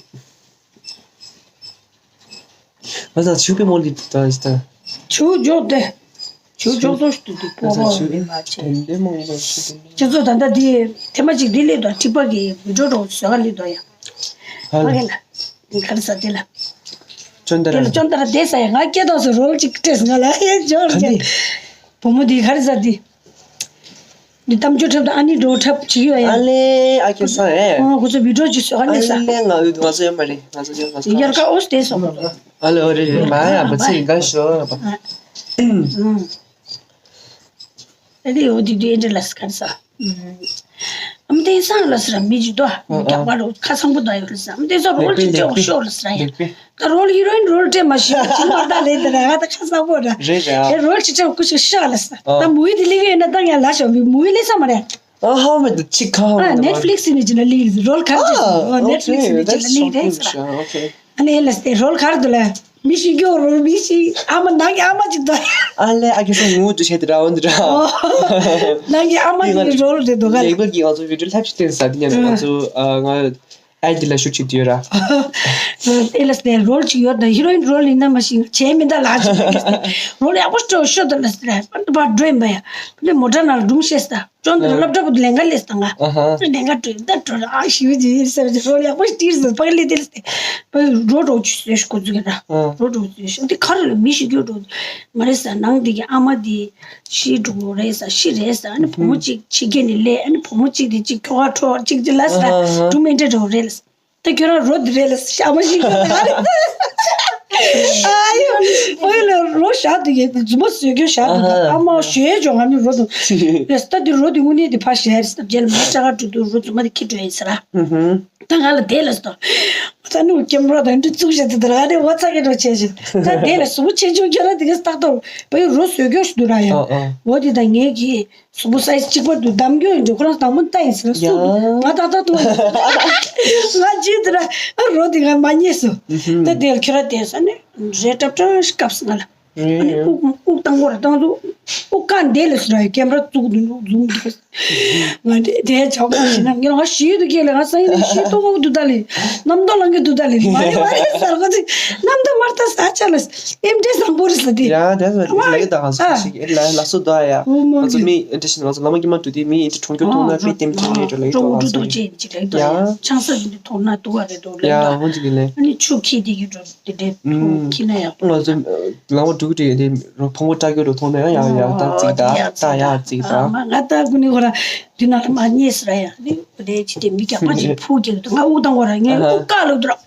ང་ཚང་ཆུ་པའི་མོ་ལི་ད་ད། ཆུ་འཇོག་སྟེ། ཆུ་འཇོག་ཏོ་ཞུ་དུ་པོ་རོ་མི་མ་ཆེ། དེ་མོ་ལི་ད་ཆུ་དེ་འདྲ་མོ་ལི་ད་ཆུ་དེ་འདྲ། ཁྱེད་ཚོ་ད་ལྟ་དེ་ཐེངས་མ་གཅིག་དེ་ལས་དོ་ཁྲི་པ་གི་བི་ཌིའོ་རོ་བཟོ་ག་ལས་དོ་ཡ། ཧ་ལ། ཨ་ལེ་ལ། ག་རེ་ཟ་དེ་ལ། ཅོན་ཏ་ར། དེ་ལ་ཅོན་ཏ་ར་དེ་ཟ་ཡ་ང་སྐད་ཐོག་སུ་རོལ་གཅིག་སྤྲད་སོང་ང་ལ་ཨེ་འཇོག་ག་གི། བུ་མོ་དེ་ག་རེ་ཟ་དེ། འདི་གཏམ་བརྗོད་འཁྲབ་དང་ཨ་ནི་འགྲོ་འཁྲབ་བྱེད་ཀྱི་ཡོད་ཡ། ཨ་ལེ་ཨ་ཁྱེད་ས་ཨེ། ཨོ་ཁོ་ཚོ་བི་ཌིའོ་ཅིག་བཟོ་ག་ཨ་ནས་ས། ལེ་ང་འུ་ང་ཚོ་ཡོད་མ་རེད་ང་ཚོ་ཡོད་ང་ཚོ། དབྱར་ཁ་ཨོ་སྟེ་སོང་ཁོ་ཚོ། ཨ་ལེ་ཨོ་རེད་རེད་མ་ཡ་བ་ཚིག་འགའ་ཤོ། ཨ་ལེ་ཨོ་དེ་དུས་ཨེ་འདྲ་ལ་སི་ཁར་ས། ཨམ་ཏེ་སང་ལ་སི་ར་མི་ཅིག་དོ། རྒྱག་པ་རུ་ཁ་ཚང་པོ་དོ་ཡོད་ལ་སི་ར། ཨམ་ཏེ་སང་རོལ་ཅིག་སྤྲད་ཤོག་ལ་སི་ར་ཡ། ད་རོལ་ཧི་རོ་ཨིན་རོལ་སྤྲད་མ་ཤེས་ཅི་མ་ད་ལེ་ད་ར་ང་ད་ཁ་ཚང་པོ་ར། རེད་ར། ཨེ་རོལ་ཅིག་སྤྲད་ཀུ་ཤི་ཤ་ལ་སི་ར། ད་མུ་ཝི་དེ་ལེགས་ཡོད་ན་ད་ཡ་ལ་ཤོག་མི་མུ་ཝི་ལེགས་ས་མ་རེད། ཨ་ཧ་མེད་ད་ཅིག་ཁ་ཧ་ཨ་མེད་ད་ནེཊ་ཕི་ལིག་སི་ནི་ཅི་ལ་ལེགས་རོལ་ཁར་ཅིག་ཨ་ནེཊ་ཕི་ལིག་སི་ནི་ཅི་ལ་ལེགས་རེད་ས་ར། ཨ་ནི་ལ་སི་རོལ་ཁར་དུ་ལ། མི་ཞིག་སྐྱོ་རོ་མི་ཞིག་ཨ་མ་ནང་གི་ཨ་མ་ཅིག་དང་། ཨ་ལེ་ཨ་ཁྱེད་ཚོ་ངུ་དུ་བྱས་ཏེ་ར་འོན་ཏེ་ར། ནང་གི་ཨ་མ་ཅིག་གི་རོལ་རེད་འདུག་ག་ལེགས་པར་གྱིས་ང་ཚོ་བི་ཌིའོ་ལྷབ་ཅིག་བསྟན་ས་དེ་ཉན་ང་ཚོ་ང་ཨ་འདི་ལ་ཤུགས་ཅིག་དུས་ར། ཨེ་ལ་སྟེ་རོལ་ཅིག་ཡོད་ད་ཧི་རོ་ཨིན་རོལ་ཡིན་ན་མ་ཤིང་བྱས་མི་འདའ་ལ་ཅིག་རོལ་ཡག་པོ་སྤྲོ་ཤོད་ད་ལ་སྟེ་ར་པར་དུ་པར་འགྲོ་ཡིན་པ་ཡ་ཕུ་ལེ་མོ་ཊ་ནང་ལ་སྒྲུང་བཤད་ས། ཅོན་དེ་སློབ་གྲྭ་བུ་ལེན་ག་ལས་བཏང་ང་། ལེན་ག་བྲོས་ད་བྲོས་ཨ་ཞིག་ཡོད་ཀྱི་ཡིན་ཟེར་གྱི་རོ་ཡག་པོ་ཞིག་བྲིས་ཟེར་ཕ་གི་ལས་དེ་ལས་ཏེ། ཕ་གི་རོ་རོ་ཆུ་ཟོས་ཤིག་ཁོ་ཚོ་གི་ད་རོ་རོ་ཆུ་ཟོས་ཤིག་འདི་ཁ་རུ་ལ་མི་ཞིག་གྱོད་འགྲོ། མ་རེད་ས་ནང་འདི་གི་ཨ་མ་འདི་ཤི་འགྲོ་རེད་ས་ཤི་རེད་ས་ཨ་ནི་བུ་མོ་གཅིག་ཕྱི་རྒྱལ་ནས་སླེབས་ཨ་ནི་བུ་མོ་གཅིག་དེ་གཅིག་ཁྱོ་ག་ཁྲོ་གཅིག་ཅི་ལ་ས་སྒྲུང་མེད་འདྲ་འགྲོ་རེད་ལ། ད་ཁྱོད་རང་རོ་འདི་རེད་ལ་ཤ་མ་ཤི་གི་ད་རེད། ཨ་ཡོ། ཨོ་ཡོ་ལ་རོ་ཞག་དུ་གི་རྫུན་མ་བཟོས་རྒྱུ་ཞག་དུ་གི་ཨ་མ་ཞོལ་ཅོ་ང་མི་རོ་དུ་རེད་ད་དུ་རོ་དུ་དངོས་གནས་དུ་ཕ་ཞལ་རེད་ད་རྗེས་ལ་མ་ཅ་ག་དྲུག་དུ་རོ་རྫུན་མ་དུ་ཁྱི་འགྲོ་ཡིན་ཟེར་ཨ། ད་ང་ལ་དེ་ལ་སོ། ད་ནུ་ཀེམ་ར་དང་འདྲི་བཙུགས་བྱེད་དུ་དུ་ར་ནི་འོ་ཚ་གི་འགྲོ་བྱེད་བཞིན་ད་དེ་ལ་སུ་བོ་ཆེ་ཆུང་ཁྱོད་ར་དེ་གི་སྟག་ཏོ་བའི་རོ་བཟོས་རྒྱུ་ཞིག་འདུག་ར་ཡ། འོ་དེ་ད་ངས་གི་གཟུགས་པོ་སའི་གཅིག་པ་འདུག་གདམ་རྒྱུ་ཡིན་འགྲོ་ཁོ་རང་དང་པོ་ལྟ་ཡིན་ཟེར་ན་སུ་འདུག་ང་ཏག་ཏག་འདུག་ང་ཅི་འདི་ར་ཨ་རོ་འདི་ང་མ་རྙེད་སོ། ད་དེ་ལ་ཁྱོད་ར་དེ་ས་ནས་རེ་ཏབ་ཏབ་སྐབས་སུ་ང་ལ་ཨ་ནི་དབུགས་དབུགས་བཏང་གོ་ར་བཏང་འདུག་དབུགས་ཀ་འདེད་ལ་སུ་ར་ཡོད་ཀེམ་ར་བཙུགས་འདུག་འཛུམ་འདུག་ང་དེ་དེ་ཆོག་པ་ཞིག་ན་ངས་ང་ཞིག་འདུག་ཁྱེད་ལ་ང་སང་ཉིན་ཞིག་ཏོག་ཏོག་འདུག་ད་ལི་གནམ་ཏོག་ལང་གི་འདུག་ད་ལི་མ་རེད་མ་རེད་ཟེར་གོ་ཚིག་གནམ་ཏོག་མར་ད་ས་ཆ་ལ་ཨེམ་འདྲེ་བཟང་པོ་རེད་ཟེར་དེ། ཡ་དེ་ལ་ཡི་ད་ང་ཚོ་ཞིག་ལ་ལ་སོ་དོ་ཡ། ང་ཚོ་མི་འདྲེ་ཞིག་ང་ཚོ་ལ་མ་གི་མ་འདུག་དེ་མི་འདྲེ་གྲོང་ཁྱེར་ཐོག་ན་པི་ཏེམ་ཅི་རེད་ལ་ཡི་ད་ང་ཚོ་ཡ། ཆང་ས་འདི་ཐོག་ན་དུ་བ་རེད་དོ་ཡ་ལ་ཧོན་ཅི་གི་ལེ། ཨ་ནི་ཆུ་ཁྱི་དེ་གི་འགྲོ་དེ་འདྲས་ཐོག་ཁྱི་ན་ཡག་པོ། ང་ཚོ་ལ་མ་འདུག་དེ་དེ་རོ་ཕོང་པོ་ཏྲ་གི་རོ་ཐོག་ན་ཡ་ཡ་ཡ་ད་ཙིག་ད་ད་ཡ་ཙིག་ད། ང་ད་ཀུ་ནི་ཁོ་ར་དུས་ན་ལ་མ་རྙེད་སི་ར་ཡ་དེ་དེ་ཅི་དེ་མི་རྒྱག་པ་ཅིག་ཕུག་ཅིག་ང་དབུགས་བཏང་གོ་ར་ངས་དབུགས་བཀག་ལབ་དུ་ར།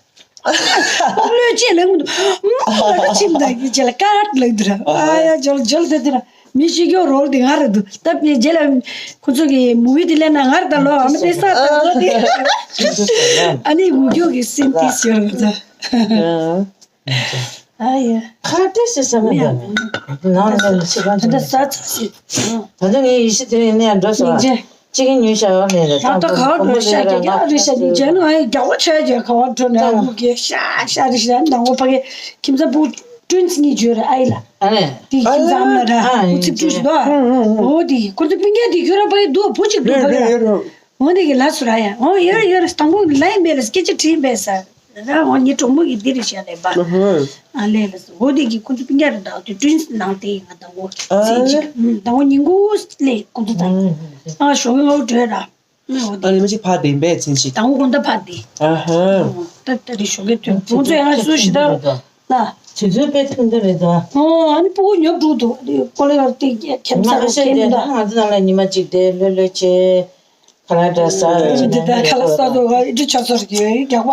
ལོས་ཅེས་ལེགས་མི་འདུག་མ་ལ་ཁ་ཆིམ་དང་གི་ཅེ་ལ་ཀ་ལེགས་འདུག་ར། ཨ་ཡ་ཇོལ་ཇོལ་དེ་དེ་ར་མི་ཤི་གྱོ་རོལ་དེ་ང་རེད་འདུག་ད་པི་རྗེས་ལ་ཁོ་ཚོ་གི་མུ་བི་དེ་ལེན་ན་ང་རེད་ད་ལོ་ཨ་མ་དེ་ས་ད་ལོ་དེ་ཨ་ནི་མུ་གྱོ་གི་སིན་ཏིས་ཡོད་རེད་ད། ཨ་ཡ། ཁ་ཏེ་སི་ས་མི་ཡ་ནང་ལ་ལ་ཆི་ག་ད་ད་ས་ཚ་སི། ད་ད་ངའི་ཡི་ཤི་དེ་ནས་འགྲོ་སོང་། ཅི་གི་ཉུལ་ཤ་བ་ནས་རེད་ད་ད་ག་བ་འགྲོ་ཤ་རྒྱ་རྒྱ་རི་ཤ་རྒྱ་རྒྱ་ནང་ཨ་ཡ་རྒྱ་བོ་ཆ་རྒྱ་ག་བ་འགྲོ་ནས་ཨ་མུ་གེ་ཤ་ཤ་རི་ཤ་ནང་བོ་ཕ་གེ་ཁྱིམ་ཚ་བུ་ཀྲུན་ཚི་གཉིས་བརྗོད་རེད་ཨ་ཡི་ལ། ཨ་རེད། དེ་ཁྱིམ་ཚ་ཨ་མ་ལ་ར་ཨ་བུ་ཚིག་ཅུ་ཞིག་དོ། འོ་དེ་ཁོ་ཚོ་སྤུན་ཀྱག་དེ་ཁྱོད་ར་ཕ་གེ་འདུག་བུ་གཅིག་འདུག་ཕ་གེ་ར། འོ་དེ་གི་ལ་སུ་ར་ཡ་འོ་ཡོད་རེད་ཡོད་རེད་དང་པོ་ལ་ཡིན་པས་ལ་སྐད་ཆ་དྲིས་པས་ས། ར་འོ་ཉི་གྲོགས་མོ་གི་འདི་རེད་བཤད་ལས་པ། ཨ་ལས་ལ་སོ་འོ་དེ་གི་ཁོ་ཚོ་སྤུན་ཀྱག་རེད་ད་དེ་ཀྲུན་ནང་དེ་ཡི་ང་དང་པོ་ཚེ་གཅིག་དང་པོ་ཉིན་གུང་ལས་ཁོ་ཚོ་དང་ཨ་ཞོགས་ཀྱི་ངའོ་བྲོས་ར་ཨ་འོ་ཨ་དེ་ནི་མ་ཅིག་ཕར་དེ་འབད་ཚིན་ཅིག་དང་པོ་ཁོ་ད་ཕར་དེ་ཨ་ཧ་ད་ད་རེ་ཞོགས་ཀྱི་དུས་ཁོ་ཚོ་ཡང་སུ་ཞིག་ད་ལ་དུས་ཚོད་དཔེ་ཐུང་ཐུང་རེད་ད། ཨོ་ཨ་ནི་སྤུ་གུ་ཉོབ་འགྲོ་འདུག་ཨ་ནི་ཀོ་ལེ་བར་དེ་ཁྱིམ་ཚང་ང་ཤེས་ཁྱིམ་དེ་ད་ང་ཚོ་ནང་ལ་ཉི་མ་གཅིག་དེ་ལྷོད་ལྷོད་བྱེད། ཁ་ལག་འདྲ་ཟ། ཨ་ནི་འདི་ལྟར་ཁ་ལག་ཟ་འདུག་ག་ཨི་འདྲ་ཆགས་ཚར་གི་རྒྱག་པ། ག་བ་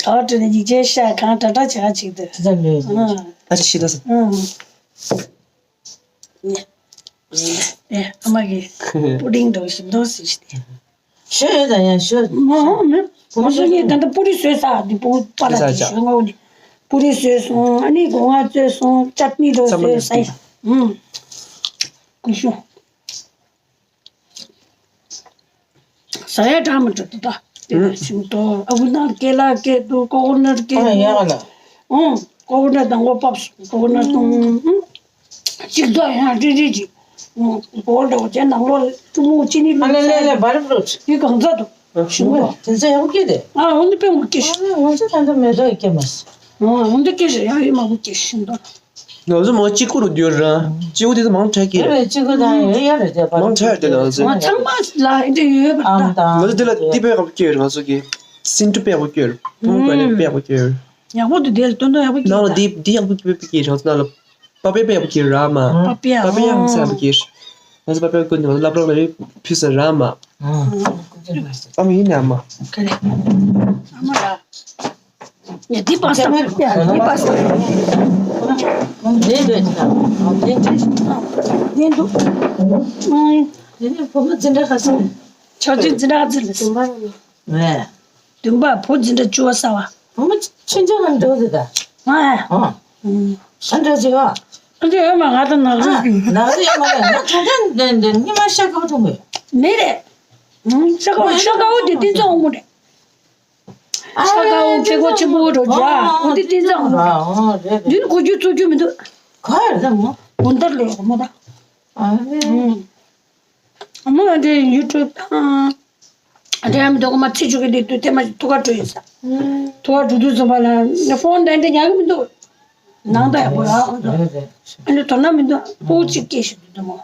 བྲོས་ནས་ཡིག་ཆའི་ཤ་གང་འདྲ་འདྲ་བྱེད་ག་ཅིག་འདུག་ད་ལོས་ཨ་ཨ་ཅེ་ཤི་ད་ཟ། ཨ་ཨ་མ་གི་པུ་ཌིང་འདྲ་ཞིམ་མདོག་ཟིག་ཤི་དེ། ཞོ་ཡོད་ད་ཡང་ཞོ། མ་ཧོ་མེ། བུ་མོ་ཞོ་ངས་ད་ལྟ་པུ་རི་བཟོས་ས་འདི་བུ་པ་ལ་དེ་ཞོ་ངའོ་ནི་པུ་རི་བཟོས་སོང་ཨ་ནི་སྒོ་ང་བཙོས་སོང་ཅཊ་ནི་འདྲ་བཟོས་ས་ཡ། ཨུམ། ཀུ་ཤུ། ཟ་ཡ་གྲང་མི་འགྲོ་འདུག་ད། དེ་ཞིམ་ཏོ་ཨ་ཁུ་ནར་སྐེ་ལ་སྐེ་འདུག་ཀོ་ཀོ་ནར་སྐེ་ཨ་ཡ་འདུག་ལ། ཨང་། ཀོ་ཀོ་ནར་དང་པོ་པབ་སོང་ཀོ་ཀོ་ནར་དང་ཨང་། གཅིག་ཏོ་ཡང་རི་རི་གཅིག་སྦོལ་འདྲ་བོ་བྱས་ནང་ལོགས་ཀྲུ་མོ་ཅི་ནི་ཨ་ལེ་ལེ་ལེ་བར་བླུགས། འདི་གང་ཚ་འདུག་ཞིམ་པོ། དེ་ཚོ་ཡག་པོ་སྐྱེས་ཏེ། ཨ་འོ་འདི་དཔེ་མོ་སྐྱེས་ཤག་ང་ཚོ་ད་ལྟ་མེ་ཏོག་སྐྱེས་མ་སོང་། ཨ་འོ་འདི་སྐྱེས་ཤག་ཡང་ཡིན་མ་གོ་སྐྱེས་ཤིང་འདུག་ང་ཚོ་མ་གཅིག་པུ་རུ་འགྱུར་ར། གཅིག་པུ་དེ་ཚོ་མང་དྲགས་ཀྱི་རེད། གཅིག་པུ་དང་ཡོད་ཡོད་རེད་དེ་པར། མང་དྲགས་དེ་ང་ཚོ། ང་ཚང་མ་ལ་འདི་ཡོད་པ་ཨམ་དང་། ང་ཚོ་འདི་ལ་འདི་དཔེ་ཡག་པོ་སྐྱེས་ཡོད་རེད། ང་ཚོ་གི་སིན་ཏུ་དཔེ་ཡག་པོ་སྐྱེས་ཡོད་རེད། ཕུང་པོ་དཔེ་ཡག་པོ་སྐྱེས་ཡོད་རེད། ཡག་པོ་འདུག་དེ་ལ་སྟོན་སྟོན་ཡག་པོ་སྐྱེས་ནང་ལ་ད། འདི་འདི་ཡག་པོ་སྐྱེས་པའི་སྐྱེས་རེད། ང་ཚོ་ནང་ལ་པ་པེ་དཔེ་ཡག་པོ་སྐྱེས་ར་མ། པ་པེ་ཡ་པ་པེ་ཡ་ཨང་ཚ་ཡག་པོ་སྐྱེས། ང་ཚོ་པ་པེ་ཡ་ཀུན་ནས་ང་ཚོ་སློབ་གྲྭ་ལ་ཕུལ་ས་ར་མ། ཨ་མ་ཡིན་ནའི་ཨ་མ། ག་རེ། ཨ་མ་ར། ཡ་འདི་པ་སྟ། ཡ་འདི་པ་སྟ། འདི་འདུག་འདི་འདུག་འདི་འདུག་ཨང་། འདི་ནི་བུ་མོ་འཛིན་གྲྭ་ག་ཚོད། ཆོས་རྒྱུད་འཛིན་གྲྭ་ག་ཚོད་ལ་སོང་པ། ངས། བདུན་པ་བུ་འཛིན་གྲྭ་བཅུ་པ་གསར་བ། བུ་མོ་ཆུང་ཆུང་ང་འགྲོ་འདུག་ད། ང་ཨེ། ཨ། ཨ་འགྲོ་བྱེད་བ། ཨ་འདི་ཨེ་མ་ང་དང་ནག་རིགས་ཀྱི། ནག་རིགས་ཨེ་མ་ལ་ང་ཆུང་ཆུང་འདི་འདི་ཉི་མ་ཤ་ཁ་བ་འཐུང་གི། མེད་རེད། ཨ་ཤ་ཁ་བ་ཤ་ཁ་བ་འདི་བསྟན་འཛིན་དབང་མོ་རེད། ཨ་ཤ་ཁ་བ་ཨ་ཆེ་གོ་ཆེན་པོ་འགྲོ་རྒྱུ་ཨ་འོ་འདི་བསྟན་འཛིན་དབང་མོ་རེད། ཨ་རེད་རེད། འདི་ནི་གོ་རྒྱུ་ཚོར་རྒྱུ་མི་འདུག་ག་རེ་ད་མོ། གོ་འདར་ལས་གོ་མོ་ད། ཨ་རེད། ཨ། ཨ་མ་འདི་ཡུ་ཊུབ་དང་། འདི་ཡང་མི་འདུག་གོ་མ་ཚིག་ཆུ་གི་འདི་དུས་དེ་མ་ཐུག་ག་འགྲོ་ཡིན་ས། ཐུག་ག་འགྲོ་དུས་ཙམ་པ་ལ་ནི་ཕོན་འདྲ་འདྲ་ཉག་གི་མི་འདུག་ནང་ད་ཡག་པོ་ར་འོ་འདུག་ཨ་ནི་དོ་སྣང་མི་འདུག་སྤུ་གུ་གཅིག་སྐྱེས་ཤིག་འདུག་མོ།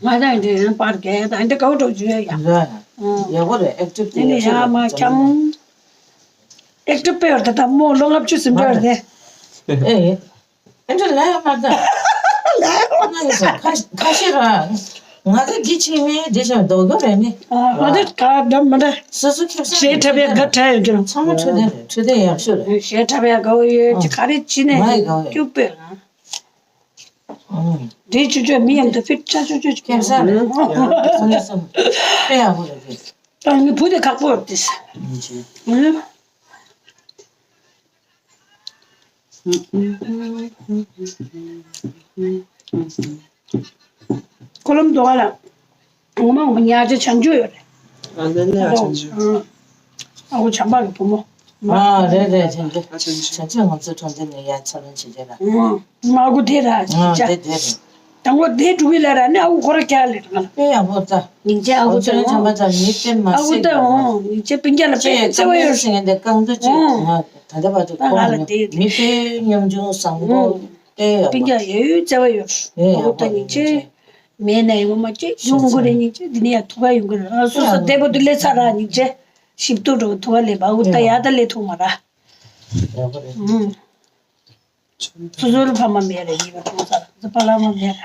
ང་དང་འདི་ཡང་པར་རྒྱག་ཡ་དང་འདི་དགའ་བོ་འགྲོ་རྒྱུ་ཡོད་ཡ། རེད། ཨང་། ཡག་པོ་རེད། ཨེག་ཊིབ་དེ་ཡག་ཤོས་རེད། ཡ་མ་འཁྱམ། ཨེག་ཊིབ་དཔེ་ཡོད་ད་ད་མོ་ལོ་ལྔ་བཅུ་ཟིན་འགྲོ་ཡོད་དེ། ཨེ། ཨེ་འདྲ་ལ་ཡ་མ་ད། ལ་ཡ་མ་ད། ཁ་ཁ་ཤས་ར། ང་ཚོ་འདི་ཆེ་མེད་འདི་ཆེ་མེད་རྡོག་རྡོག་རེད་ནི། ཨ་ང་ཚོ་ག་འདྲ་མི་འདྲ། སོ་སོ་ཁེ་བཟང་གཞས་འཁྲབ་ཡ་དགའ་དྲགས་ཡོད་ཀྱི་རེད། ཚང་མ་འཕྲོད་བསྟེན་རེད། འཕྲོད་བསྟེན་ཡག་ཤོས་རེད། གཞས་འཁྲབ་ཡ་དགའ་བོ་ཡོད་ཅི་ག་རེ་བྱེད་ནས་ང་ཡི་དགའ་བོ་ཡོད། སྐྱུག་པོས་རང་། ཨང་། འདྲེ་ཆུ་ཆུ་མི་ཡང་དུ་ཕིར་ཆ་ཆུ་ཆུ་ཆུ། ཁེ་བཟང་རེད། ཡང་སོང་ལ་སོང་། དཔེ་ཡག་པོ་རེད་དེ། ཨ་ནི་བུ་དེ་ཁག་པོ་རེད་དེ། ཨང་། ཀོ་ལམ་རྡོ་བ་ལ། འོ་མ་འོ་མ་ཉག་ཅིག་བྱང་ཆུབ་ཡོད་རེད། ཨ་ནི་ནི་ཨ་བྱང་ཆུབ། ཨ་ཁུ་བྱམས་པ་གི་བུ་མོ། ཨ་རེད་རེད་བྱང་ཆུབ། ཨ་བྱང་ཆུབ། བྱང་ཆུབ་ང་ཚོའི་གྲོང་སྡེ་ནས་ཡར་འཚར་ལོངས་བྱེད་ཀྱི་ལ། ཨ་ཨ་ཁུ་དེ་ར་ཨ་ཅིག་དེ་དེ་རེད། དང་པོ་དེ་འགྲུབ་ཡི་ལ་ར་ནི་ཨ་ཁུ་ཁོ་ར་རྒྱག་ལེ་ར་ང་ལ། དཔེ་ཡག་པོ་ད། སྙིང་རྗེ་ཨ་ཁུ་ཨ་ཁུ་ད་ཚོ་ཨོ། ཚང་མ་ད་མི་དཔེ་མ་ཨ་ཁུ་སྲིད་ད་ལ། ཨོ་སྙིང་རྗེ་སྤུན་ཀྱག་ལ་དཔེ་ཅེས་བརྩེ་བ་ཡོད། ཀང་ཟེར་མཁན་དེ་ཀང་ཏུ་ཅེས། ཨོ། ང་ད་ལྟ་བར་དུ་ད་ང་ལ་ཁོང་དེ་མི་དཔེ་ཉམ་ཆུང་བཟང་པོ། ཨོ། དཔེ་ཡག་པོ། སྤུན་ཀྱག་ཡོད་ཡོད་བརྩེ་བ་ཡོད། ཨེ་ཡག་པོ་ཨ་ཁུ་ད་སྙིང་རྗེ། མེད་ན་ཡོང་མ་ཅེས་ཡོང་དགོས་རེད། སྙིང་རྗེ་འདི་ནས་ཡང་ཐུག་ག་ཡོང་གི་རེད། ང་སོ་སོ་བདེ་པོ་དུ་ལས་ཚར་ར་སྙིང་རྗེ། ཞིབ་ཏུ་འགྲོ་ཐུག་ག་ལས་པ་ཨ་ཁུ་ད་ཡག་ད་ལས་ཐུག་མ་ར། ཡག་པོ་རེད། ཨོ། སོ་སོར་ཕ་མ་མེད་རེད། ཡིན་པ་མཐོང་ས་ར་ཚོ་པ་ལ་མ་མེད་ར།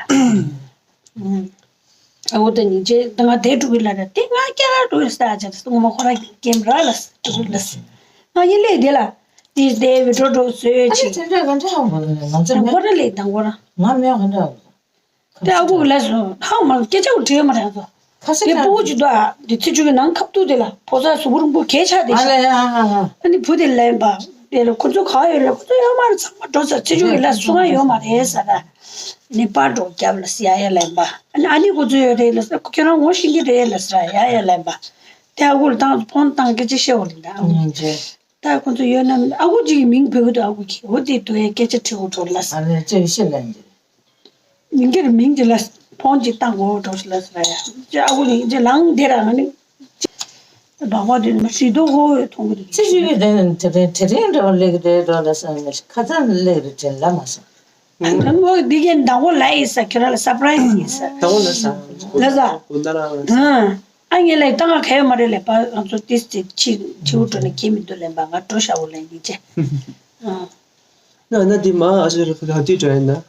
ཨ་ཁུ་ད་སྙིང་རྗེ་ད་ང་དེ་འགྲོ་གི་ལ་ར་དེ་ང་སྐྱ་ར་འགྲོ་ས་ཅེས་སོང་མ་ཁོ་ར་ཀེམ་ར་ལ་འགྲོ་གི་ལ། ང་ཡིན་ལས་དེ་ལ་དེ་དེ་བི་འགྲོ་འགྲོ་བཟོས་ཨ་ནི་ཅིག་དེ་འདྲ་ག་འདྲ་ཧ་གོ་ལ་ང་ཚོ་དང་མེད། ཁོ་ར་ལས་དང་ཁོ་ར། ང་མེད་ག་འདྲ་ཧ་གོ། དེ་ཨ་ཁུ་གི་ལ་སོ་ཧ་མ་སྐད་ཆ་གོ་དྲིས་མ་རེད་ཚོ། ཁ་སེ་དེ་ཁ་སྤུ་གུ་ཅིག་འདུག་ཨ། དེ་ཚེ་ཆུ་གི་ནང་ཁབ་ཏུ་དེ་ལ་ཕོ་གསར་གཟུགས་པོ་རིང་པོ་གས་ཆགས་དེ་ཨ་ཤག་ལ་ཡ་ཧ་ཧ། ཨ་ནི་བུ་དེ་ལན་པ། དེ་ལ་ཁོ་ཚོ་ག་ཡོད་ལ་ཁོ་ཚོ་ཡོད་མ་རེད། ཚང་མ་འགྲོ་ས་ཚེ་ཆུ་གི་ལ་སུ་གང་ཡོད་མ་རེད་ཟེར་ར། ནི་པར་འགྲོ་རྒྱབ་ལ་སི་ཡ་ཡ་ལན་པ། ཨ་ནི་ཨ་ནི་ཁོ་ཚོ་ཡོད་རེད་ལ་ཟེར། ཁྱོད་རང་ངོ་ཤེས་ཀྱི་རེད་ལ་ཟེར་ཡ་ཡ་ལན་པ། དེ་ཨ་ཁུ་ལ་བཏང་ཕོན་བཏང་སྐད་ཆ་བཤད་འོ་རེད་ད་ཨ་ཁུ། ད་ཁོ་ཚོ་ཡོད་ན་ཨ་ཁུ་གཅིག་གི་མིང་བོས་ཀྱི་འདུག་ཨ་ཁུ་གིས་འོ་དེ་དུ་ཡ་སྐད་ཆ་དྲི་འོ་འགྲོ་ལ་ཟེར། ཨ་ནི་ཅེས་བཤད་ལན་འདི། མིང་གིར་མིང་གི་ལ་ཕོན་ཅིག་བཏང་གོ་འགྲོ་ལ་ཟེར་ཡ། ཅེ་ཨ་ཁུ་ནི་ཅེ་ལང་དེ་ར་ང་ནི། བག་བག་དེ་ནི་ཧྲི་ཏོ་ཧོ་ཡོད་མཐོང་གི་འདུག་ཅི་ཞིག་གི་དེ་དེ་རིང་དེ་རིང་འདྲ་བ་ལེགས་རེད་འགྲོ་ལ་ཟེར་ནས་ཁ་ཚང་ལེགས་རེད་དྲན་ལ་མ་སོང་། ཨ་ནི་འདི་གའི་མདང་བོ་ལ་ཡིན་ས་ཁྱོད་ར་ལ་སར་པ་རའི་སི་ཡིན་ས། མདང་བོ་ལ་ས། ལ་ས། ཨུ་ན་ར་ལ་ས། ཨ་ངས་ལ་ཡི་ད་ང་ག་ཡོད་མ་རེད་ལས་པ་ང་ཚོ་ཏིས་ཏི་ཕྱི་ཕྱི་འུ་འགྲོ་ནས་ཁྱེད་མི་འདུག་ལན་པ་ང་འགྲོ་ཤ་བོ་ལན་ཡིན་ཅེ། ཨ། ན་ན་འདི་མ་ཨ་ཅེ་ར་ཁ་ལ་འདི་འགྲོ་ཡིན་ན།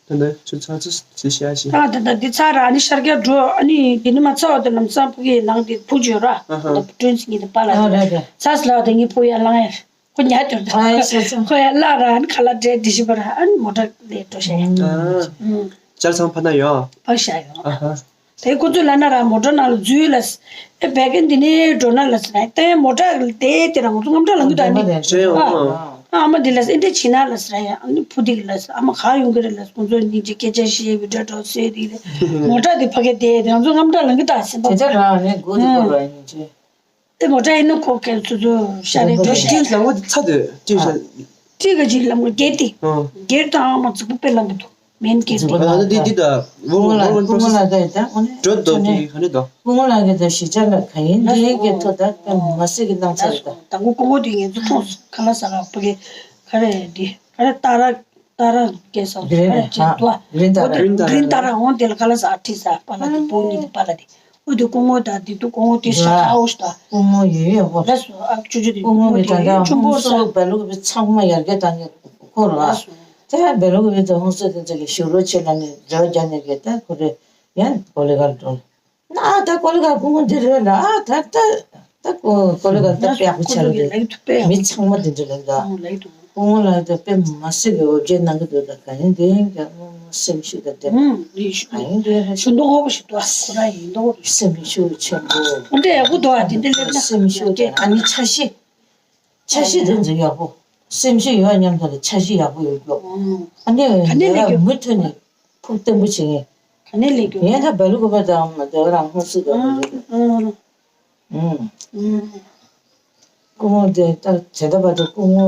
ད་ནི་ཆུ་ཚ་ཚུ་ཟི་ཤ་ཤི། ད་ད་ད་འདི་ཚ་ར་ཨ་ནི་ཤར་རྒྱག་འགྲོ་ཨ་ནི་འདི་ནི་མ་ཚ་བ་དེ་ལམ་སང་ཕུ་གི་ནང་དེ་བུ་བརྗོད་ར། ཨ་ཧ། ད་བུ་ཀྲོན་སི་ངི་དེ་པ་ལ་ཨ་རེད་རེད། ཚ་སི་ལ་དེ་ངི་བུ་ཡ་ལང་ཡ། ཁོ་ཉལ་དུ་ཨ་ཡ་ཤ་ཤ། ཁོ་ཡ་ལ་ར་ཨ་ནི་ཁ་ལ་འདྲེ་འདི་ཤི་པ་ར་ཨ་ནི་མོ་ཊ་ལས་འགྲོ་ཤ་ཡ། ཨ། ཨུ། ཅར་ཚང་ཕ་ན་ཡོ། པ་ཤ་ཡོ། ཨ་ཧ། དེ་ཁོ་ཚོས་ལབ་ན་ར་མོ་ཊ་ནང་ལ་འཛུལ་ལ། ཨེ་བད་ཀན་འདི་ནས་འགྲོ་ན་ལ་ཟེར་ན་ཏེ་མོ་ཊ་དེ་དེ་ར་ང་ཚོ་རྔམ་སྐྲག་ལངས་གི་འདུག་ཨ་ནི། རེད་ཨ། ཨ་ཨ་མ་འདི་ལ་ཨེ་འདྲ་བྱེད་ན་ལ་ཟེར་ཡ་ཨ་ནི་བུ་འདི་གི་ལ་ཨ་མ་ག་ཡོང་གི་རེད་ལ་ཁོང་ཚོ་སྙིང་རྗེ་སྐད་ཆ་བཤད་བི་ཌིའོ་འགྲོ་སེ་འདི་རེད། མོ་ཊ་དེ་ཕ་གི་དེ་དེ་ང་ཚོ་རྔམ་སྐྲག་ལངས་གི་འདུག་ཟེར་བ། དེ་ཚོ་རང་ནས་སྒུག་དེ་སྒུག་ར་ཡིན་ཅེ། ཨེ་མོ་ཊ་ཡིན་ན་ཁོ་གལ་སོ་སོ་ཤ་རེ་འགྲོ་ཤ། ལ་ངོ་ཚ་དེ་ཅི་ཤ། ཅི་ག་ཅི་ལ་ངོ་སྒེར་དེ། སྒེར་དང་ཨ་མ་རྫིག་པོ་དཔེ་ལངས་གི་འདུག་མེན་ཀེ་རྫིག་པོ་ལ་འདི་འདི་ད་སྐུ་ངོ་ལ་སྐུ་ངོ་ལ་ད་ད་འོ་ནི་འགྲོ་འདུག་འདི་ག་ནི་འདུག་སྐུ་ངོ་ལ་གི་ད་གཞིས་ཆགས་ལ་ག་ཡིན་འདི་གི་ཐོ་ད་ད་མ་སྲིད་གི་སྣང་ཚ་རེད་ད། ད་སྐུ་ངོ་འདི་ངེད་ཚོ་མཐོང་སོང་ཁ་ལ་ས་ར་ཕ་གི་ག་རེ་འདི་ག་རེ་ཏཱ་ར་ཏཱ་ར་སྐད་སོང་ག་རེ་ཅེས་འདུག་རིན་ཏཱ་ར་རིན་ཏཱ་ར་འོ་དེ་ལ་ཁ་ལ་ས་ཨ་ཁྲི་ས་པ་ལ་དེ་པོ་ཉི་དེ་པ་ལ་དེ། འོ་དེ་སྐུ་ངོ་དང་དེ་དུ་སྐུ་ངོ་དེ་ཤ་ཁ་འོ་ཤ་ད། སྐུ་ངོ་ཡོད་ཡོད་ཧོ། ལགས་སོ་ཨ་ཆུ་ཆུ་དེ་སྐུ་ངོ་གི་ད་ལྟ་ཆུ་ཧོང་སོ་བལ་ལུག་གི་ཚང་མ་ཡར་རྒྱས་བཏང་གི་ཁོ་ར། ལགས་སོ། དེ་ཡང་བལ་ལུག་གི་ད་ཧོང་སོ་དེ་ཚོ་གི་ཞུ་རོ་ཆེ་ལ་ནི་རེ་བ་རྒྱག་ནས་གི་ད་ཁོ་རེ་ཡང་གོ་ལི་གར་འགྲོ། ན་ད་གོ་ལི་གར་སྐུ་ངོ་འདི་རེད་ལ་ཨ་ད་ད་ད་གོ་ལི་གར་ད་དཔེ་ཡག་པོ་ཆགས་རེད། མི་ཚང་མ་དེ་འདྲ་ལེགས་ད། སྐུ་ངོ་ལགས་དེ་དཔེ་མ་སྲིད་པའི་འོ་བརྒྱལ་གནང་གི་འདུག་ད་ག་ཡིན་དེ་ཡིན་ཀྱང་སེམས་ཤུགས་དང་ལྡན་པ། ཨུམ། ཡིན་ཞུ། ག་ཡིན་དེ་རེད། ཞུ་མདོག་ཁོག་པོ་ཞིག་འདུག་ཁོ་རང་ཡིན་མདོག་ཁོག་པོ་ཞིག་སེམས་ཤུགས་ཆེན་པོ། འོ་འདྲ་ཡག་པོ་འདུག་ཨ་དེ་འདྲ་སླེབས་ན་སེམས་ཤུགས་ལྡན་ཨ་ནི་འཆར་གཞི། འཆར་གཞི་དེ་ཚོ་ཡག་པོ། སེམས་ཤུགས་ཡོད་མཉམ་དུ་ལ་འཆར་གཞི་ཡག་པོ་ཡོད་རྒྱུ། ཨུམ། ཨ་ནི་ག་ནས་ལས་རྒྱུ། མུ་མཐུད་ནས་ཕུགས་བརྟན་པོ་བྱེད་ངེས། ག་ནས་ལས་རྒྱུ། ངས་ད་བལ་ལུག་པ་དང་མ་དེ་རང་ཧོ་སུ་དང་མ་རེད། ཨུམ། ཨུམ། ཨུམ། སྐུ་ངོ་དེ་ལྟར་བྱེད་ཐབས་པ་དེ་སྐུ་ངོ་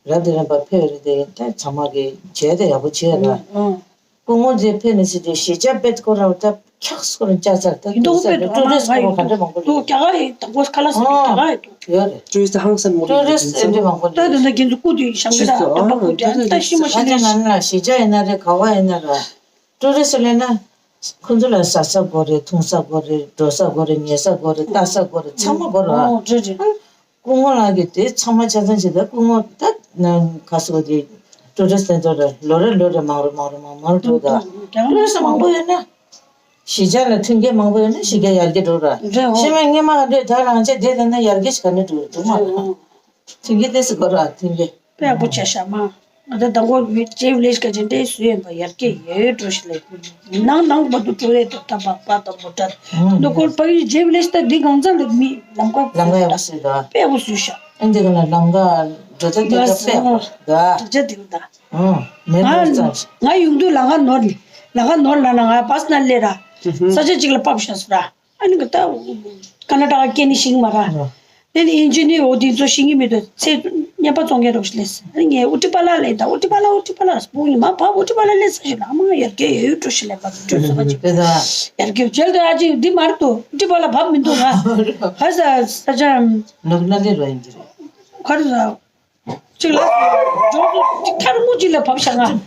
རབ་དེ་རིམ་པ་ཕེབས་རེད་དེ་ད་ཚང་མ་གི་བྱས་ཏེ་ཡག་པོ་བྱས་ལ། ཨུམ། སྐུ་ངོ་དེ་ཕེབས་ནས་ཟེར་དུས་གཞིས་ཆགས་དཔེ་སྐོར་ར་ད་འཁྱག་སྐོར་བཅའ་ཚར་ད་ཡིན་དུ་དུས་ས་དཔེ་དུ་ཀྲུ་རེ་སི་སྐོར་ག་འདྲ་མང་པོ་འདུག་རྒྱ་གར་ཡི་དང་པོ་ཁ་ལག་ཟ་རྒྱུ་རྒྱ་གར་ཡི་འདུག་ཡོད་རེད། ཀྲུ་རེ་སི་ཧང་སང་མོ་ཀྲུ་རེ་སི་ཨེ་འདྲ་མང་པོ་འདུག་ད་དེ་འདྲ་ཁྱེད་ཚོ་སྐུ་དུས་བཞེངས་གི་ད་ཨ་ད་སྐུ་དུས་ད་ཤི་མ་ཤི་ནས་ང་ཚོ་ན་གཞིས་ཆགས་ཡིན་ན་རེད་ག་བ་ཡིན་ན་རེད། ཀྲུ་རེ་སི་ལས་ན། ཁོ་ཚོ་ལ་ཟ་ས་དགོས་རེད། འཐུང་ས་དགོས་རེད། འགྲོ་ས་དགོས་རེད། ཉལ་ས་དགོས་རེད། ལྟ་ས་དགོས་རེད། ཚང་མ་དགོས་རེད། ཨོ་རེད་རེད། སྐུ་ངོ་ལགས་ཀྱིས་དེ་ཚང་མ་ཆ་ཚང་བྱེད། ད་སྐུ་ངོ་ད་ན་ག་སོ་དེ་ཊུ་རི་སི་ཊི་སེན་ཊར་ལ་ལོ་རེ་ལོ་རེ་མང་རུ་མང་རུ་མང་མང་འགྲོ། ད་ཊུ་རི་སི་ཊི་མང་པོ་ཡོད་ན། གཞིས་ཆགས་ལ་མཐུན་རྐྱེན་མང་པོ་ཡོད་ན་གཞིས་ཆགས་ཡར་རྒྱས་འགྲོ་ར། རེད་འོ། ཤི་མ་སྔས་མ་ག་འདྲས་ད་རང་ཆས་དེ་ད་ན་ཡར་རྒྱས་ཤིག་ག་ནས་འགྲོ་འགྲོ་མ་རེད། མཐུན་རྐྱེན་ཏོག་ཙམ་དགོས་ར། མཐུན་རྐྱེན། དཔེ་ཡག་པོ་བྱས་ཤག་མ། ང་ད་དང་པོ་མི་ཇེ་ཝི་ལེཇ་ག་ཅན་འདྲའི་བཟོས་ཡིན་པ། ཡར་རྒྱས་ཡོད་འགྲོ་ཞིག་ལས། ནང་ནང་བར་དུ་འགྲོ་ཡས་འདུག་ད་པ་པ་དང་མོ་ཊ་འདུག་སྐོར་པ་ཡི་ཇེ་ཝི་ལེཇ་ད་འདི་གང་ཚང་ལ་མི་ལམ་ཀ་ལམ་ཀ་ཡག་པོ་བཟོས་འདུག་དཔེ་ཡག་པོ་བཟོས་ཤག་ཨ་འདི་ག་ལ་ལམ་ཀ་འགྲོ་ད་འདི་ད་དཔེ་ཡག་པོ་འདུག་ད་ཆ་འདི་ག་ད། ཨང་། མེད་པར་ང་ང་ཡོང་དུས་ལམ་ཁ་ནོར་ནི། ལམ་ཁ་ནོར་ལ་ན་ང་བ་སི་ནང་སླེབས་ར། ས་ཆ་གཅིག་ལ་ཕབ་བཞག་སོང་ར། ཨ་ནི་ད་ཀར་ནཱ་ཊ་ཀ་སྐྱེལ་ནི་ཤེས་ཀྱི་མ་ར། ཨང་། དེ་ནི་ཨིན་ཇི་ནི་ཡར་འོ་དེ་ཚོ་ཤེས་ཀྱི་མི་འདུག་ཚེ་བརྙན་པ་བཙོང་མཁན་རོགས་ཤིག་སླེབས་སོང་། ཨ་ནི་ངས་ཨུ་ཏི་པ་ལ་ལབ། ད་ཨུ་ཏི་པ་ལ་ཨུ་ཏི་པ་ལ་སྤུ་གུ་ཉི་མ་བབས། ཨུ་ཏི་པ་ལ་སླེབས་ས་ཞིག་ལ་མ་ཡར་རྒྱས་ཡོད་འགྲོ་ཞིག་ལས་པ་འགྲོ་ས་མ་བྱུང་། དེ་ད་ཡར་རྒྱས་བྱས་ད་ཨ་ཅིག་འདི་མ་རེད་འདུག་ཨུ་ཏི་པ་ལ་བབས་མི་འདུག་ང་ཧ་ས་ས་ཆ་ནོར་ན་ལེ་རོ་ཡིན་གྱི་རེད། ག་རེ་ཟ། གཅིག་ལ་འགྲོ་འགྲོ་ཐར་མོ་གཅིག་ལ་བབས་ཤག་ང་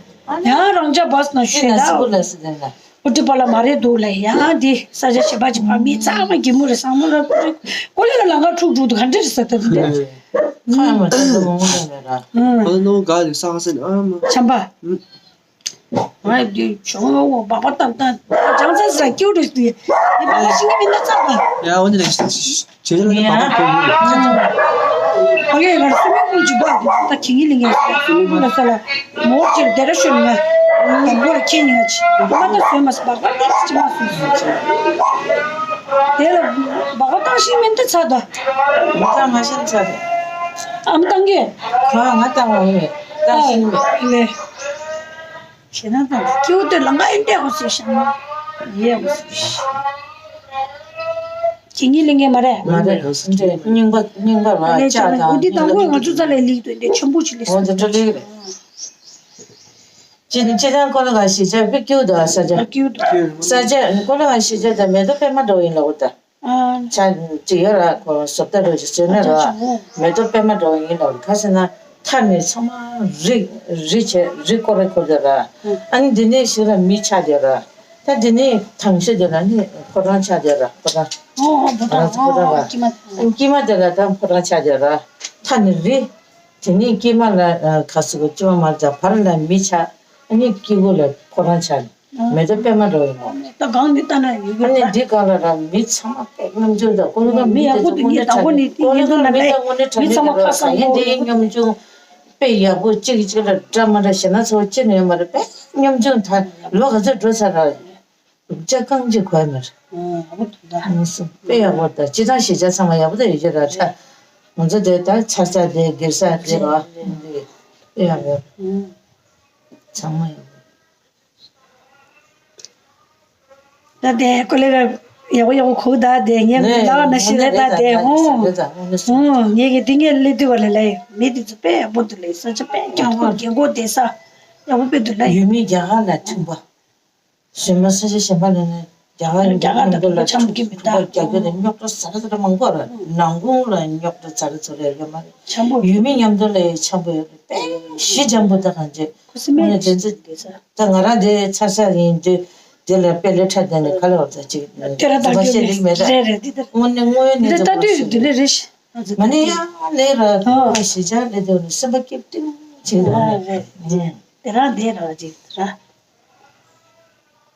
ཡང་རང་ཅག་བ་སི་ནང་ཤོད་ད། སི་ཀུ་ལ་སི་ལ་ཨུ་ཏི་པ་ལ་མ་རེད་འདུག་ལ། ཡང་འདི་ས་ཆ་ཞེ་པ་ཅིག་བ་མི་ཚང་མ་གི་མོ་རེད། སང་མོ་རེད། ཀོ་ལི་ལ་ལང་ཀ་འཁྲུག་འཁྲུག་འདུག་ག་འདྲ་རེད་ཟེར་ད་འདི་འདྲ། ཁ་ཡང་མ་ཚང་ད་མོ་མོ་ལ་མེད་ར། ཁོ་ནོ་ག་རེ་ས་ཁ་སེ་ཨ་མ་ཆམ་པ། ང་འདི་བྱུང་བ་འོ་སྦག་སྦག་བཏང་བཏང་། ཨ་ཅང་ཚ་ས་ཀྱུ་རེ་སྟེ། ཡི་པ་ལ་ཤིང་གི་མི་སྣ་ཚ་བ། ཡ་འོ་ནི་ལ་ཤི་ཤི་ཤི། ཇེ་ལ་ནི་སྦག་སྦག་ཀྱུ་རེ། ཨ་ཡ་ང་སུ་མི་ཀུལ་ཅིག་འདུག་ད་ཁྱི་ངི་ལི་ངས་སུ་མི་ཀུལ་ལ་ས་ལ་མོར་ཅིག་དེ་ར་ཤོད་ང་། དང་པོ་ལ་ཁྱི་ཉི་ང་ཅི་མ་ད་སོས་མ་སྦག་སྦག་ཏེ་ཅི་མ་སོས་སོས་ཅི། དེ་ལ་སྦག་སྦག་བཏང་ཤིང་མི་སྣ་ཚ་ད། ང་ཚ་མ་ཤིང་ཚ་ད། ཨམ་བཏང་གི་ཁོ་ང་བཏང་བ་ཡིན། བཏང་ཤིང་མེད། ལེ། ཞེ་ན་དང་སྐྱེ་བོ་དེ་ལ་ང་ཨེ་འདྲ་བོ་ཟེར་ཤག་ཡེ་བོ་ཟེར་ཤག་ཁྱི་ངི་ལི་ངེ་མ་རེད། མ་རེད། རྙིང་པ་རྙིང་པ་ལ་ལས་ལྕགས་ཅག་དང་འོ་འདི་དང་པོ་ང་ཚོ་རྩ་ལས་ལིག་ཏུ་འདི་ཆེན་པོ་ཆེ་ལས་འོ་འདི་འདྲ་ལིག་རེད། ཅི་ཅི་དང་ཀོ་ལ་ག་ཤི་ཆ་པི་ཀྱུ་དང་ས་ཆ་ཀྱུ་དང་ས་ཆ་ཀོ་ལ་ག་ཤི་ཆ་དང་མེ་ཏོག་པད་མ་འདྲ་བོ་ཡིན་ལ་འོ་ད། ཆ་ཅིག་ཡོད་ར། ཁོ་བཟོ་ལྟ་འདྲ་ཅིག་བཟོས་ན་ར། མེ་ཏོག་པད་མ་འདྲ་བོ་ཡིན་ལ། ག་ཟེར་ན་མཐའ་ནས་ཚང་མ་རི་རི་བྱས་རི་སྐོར་རེ་འཁོར་བསྡད་ར། ཨ་ནི་འདི་ནས་ཞིག་ལ་མི་ཆགས་བསྡད་ར། ད་འདི་ནས་ཐང་ཆད་བསྡད་ར། ནི་ཕོ་བྲང་ཆགས་བསྡད་ར། ཕོ་བྲང་། ཨོ་ཕོ་བྲང་། ཕོ་བྲང་ར། ཨ་ནི་དཀྱིལ་མ་དེ་ལ་ད་ཕོ་བྲང་ཆགས་བསྡད་ར། མཐའ་ནས་རི། དེ་ནས་དཀྱིལ་མ་ལ་ག་ཟེར་གོ་ཅི་མ་མར་ད་བར་ལ་མི་ཆགས། ཨ་ནི་དཀྱིལ་སྒོ་ལ་ཕོ་བྲང་ཆགས། མེ་ཏོག་པད་མ་འདྲ་བོ་ཡིན་ནོ། ད་གང་འདི་ལྟ་ན་ཡོད་ཨ་ནི་ཡོད་འདི་ག་ལ་ར་མི་ཚང་མ་དཔེ་ངམ་ཆུང་དང་ཀོ་ལི་ག་མི་ཡག་པོ་དེ་དངོས་གནས་དྲང་གནས་ཀོ་ལི་ག་མི་ད་དངོས་གནས་དྲང་གནས་དེ་ར་ས་ཡིན་དེ་ངམ་ཆུང་དཔེ་ཡག་པོ་གཅིག་གཅིག་ལ་འདྲ་མ་འདྲ་ཞེ་ན་ཚོ་ཅི་ནས་མ་རེད། དཔེ་ངམ་ཆུང་ད་ལོ་ག་ཚོད་འགྲོ་ཚར་ར། ལྕགས་རྐང་གཅིག་གོ་ཡ་མ་རེད། ཨ་བོ་ད་ད་དཔེ་ཡག་པོ་ད་སྤྱི་བཏང་གཞིས་ཆགས་ཚང་མ་ཡག་པོ་ད་ཡོད་ཀྱི་ར། ད་ང་ཚོ་དེ་ད་ཆར་ཆ་དེ་སྒེར་ས་དེ་ར་དཔེ་ཡག་པོ་ཚང་མ་ཡག་པོ། ད་དེ་ཀོ་ལེ་ར་ཡག་པོ་ཡག་པོ་གོ་ད་དེ་ངས་ལ་ན་ཤི་རེད་ད་དེ་ཧོ། ཧོ་ངས་གི་དེ་ངས་ལེ་དུ་བ་ལེ་ལེ་མི་དེ་ཚོ་དཔེ་ཡག་པོ་འདུག་ལེ། ས་ཆ་དཔེ་རྒྱ་གོ་རྒྱ་གོ་དེ་ས་ཡག་པོ་དཔེ་འདུག་ལེ། ཡུལ་མི་རྒྱ་གར་ལ་མཐུན་པ། གཞན་པ་ས་ཆ་གཞན་པ་ལ་ནི་རྒྱ་གར་རྒྱ་གར་དང་མཉམ་དུ་ལ་ཆམ་གྱི་མི་ཐུག་པ་རྒྱག་རྒྱུ་ལ་རྙོག་དྲ་ཟ་ར་ཟ་ར་མང་པོ་ར། ནང་ཁོངས་ལ་རྙོག་དྲ་ཟ་ར་ཟ་ར་ཡོད་མ་རེད། ཆམ་པོ་ཡུལ་མི་མཉམ་དུ་ལ་ཆམ་པོ་ཡོད་རེད། དཔེ་གཞི་འཇམ་པོ་ད་གང་བྱེད། ཁོ་སི་མེད་དངོས་གནས་དེ་ཚོ་ད་ང་རང་དེ་ཚར་ས་ཡིན་དུས་དེ་ལ་དཔེ་ལས་ཕྲ་དེ་ནས་ག་ལ་བར་ད་ཅིག་དེ་ར་ད་ད་ག་བཤད་ལིག་མེད་ད། རེད་རེད་འདི་ད། དངོས་གནས་དངོས་ཡོད་གནས་འདི་ད་ལྟ་ཚུལ་དུས་ཤོད་འདི་ལས་རེད་ཤི། མ་ནི་ཡང་ལས་ར་ཐོག་གཞིས་ཆགས་ལས་དེ་ནི་སེམས་པ་སྐྱིད་སྐྱིད་བྱེད་ར། རེད་རེད་དེ་རང་དེ་ར་ཅིག་ར།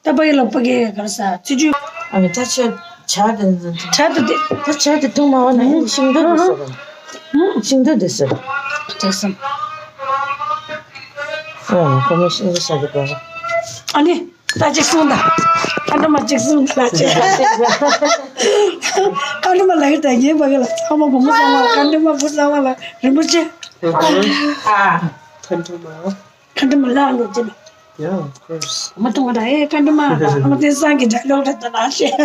ད་པ་ཡི་ལོ་པ་གི་གར་ས་ཚི་ཆུ། ཨ་མི་ད་ཆ་ཆ་དེ་ཆ་དེ་དེ། ད་ཆ་དེ་ཐུང་མ་བ་ན་ཤིང་ཏོག་དེ་ཟེར། ཤིང་ཏོག་དེ་ཟེར། དེ་སམ། ཨོ་ཁོ་མོ་ཤིང་ཏོག་ཟ་གི་འདུག་ཨ་ནི་ད་ཅིག་གསུངས་ད། ཁ་འདྲ་མ་ཅིག་གསུངས་ད་ཅིག་ཁ་འདྲ་མ་ལ་གི་ད་ངའི་པ་གི་ལ་ཚང་མ་བུ་མོ་ཚང་མ་ལ་ཁ་འདྲ་མ་བུ་ཚང་མ་ལ་རིན་པོ་ཆེ། ཨ་ཁ་འདྲ་མ། ཁ་འདྲ་མ་ལ་ལོ་ཅི་ལ། Yeah, of course. མ་ཐུང་བ་ད་ཨེ་ཁ་འདྲ་མ་ལ་ཨ་མ་བསྟན་སང་གི་འདྲ་ལོ་ད་ད་ལ་ཤེས།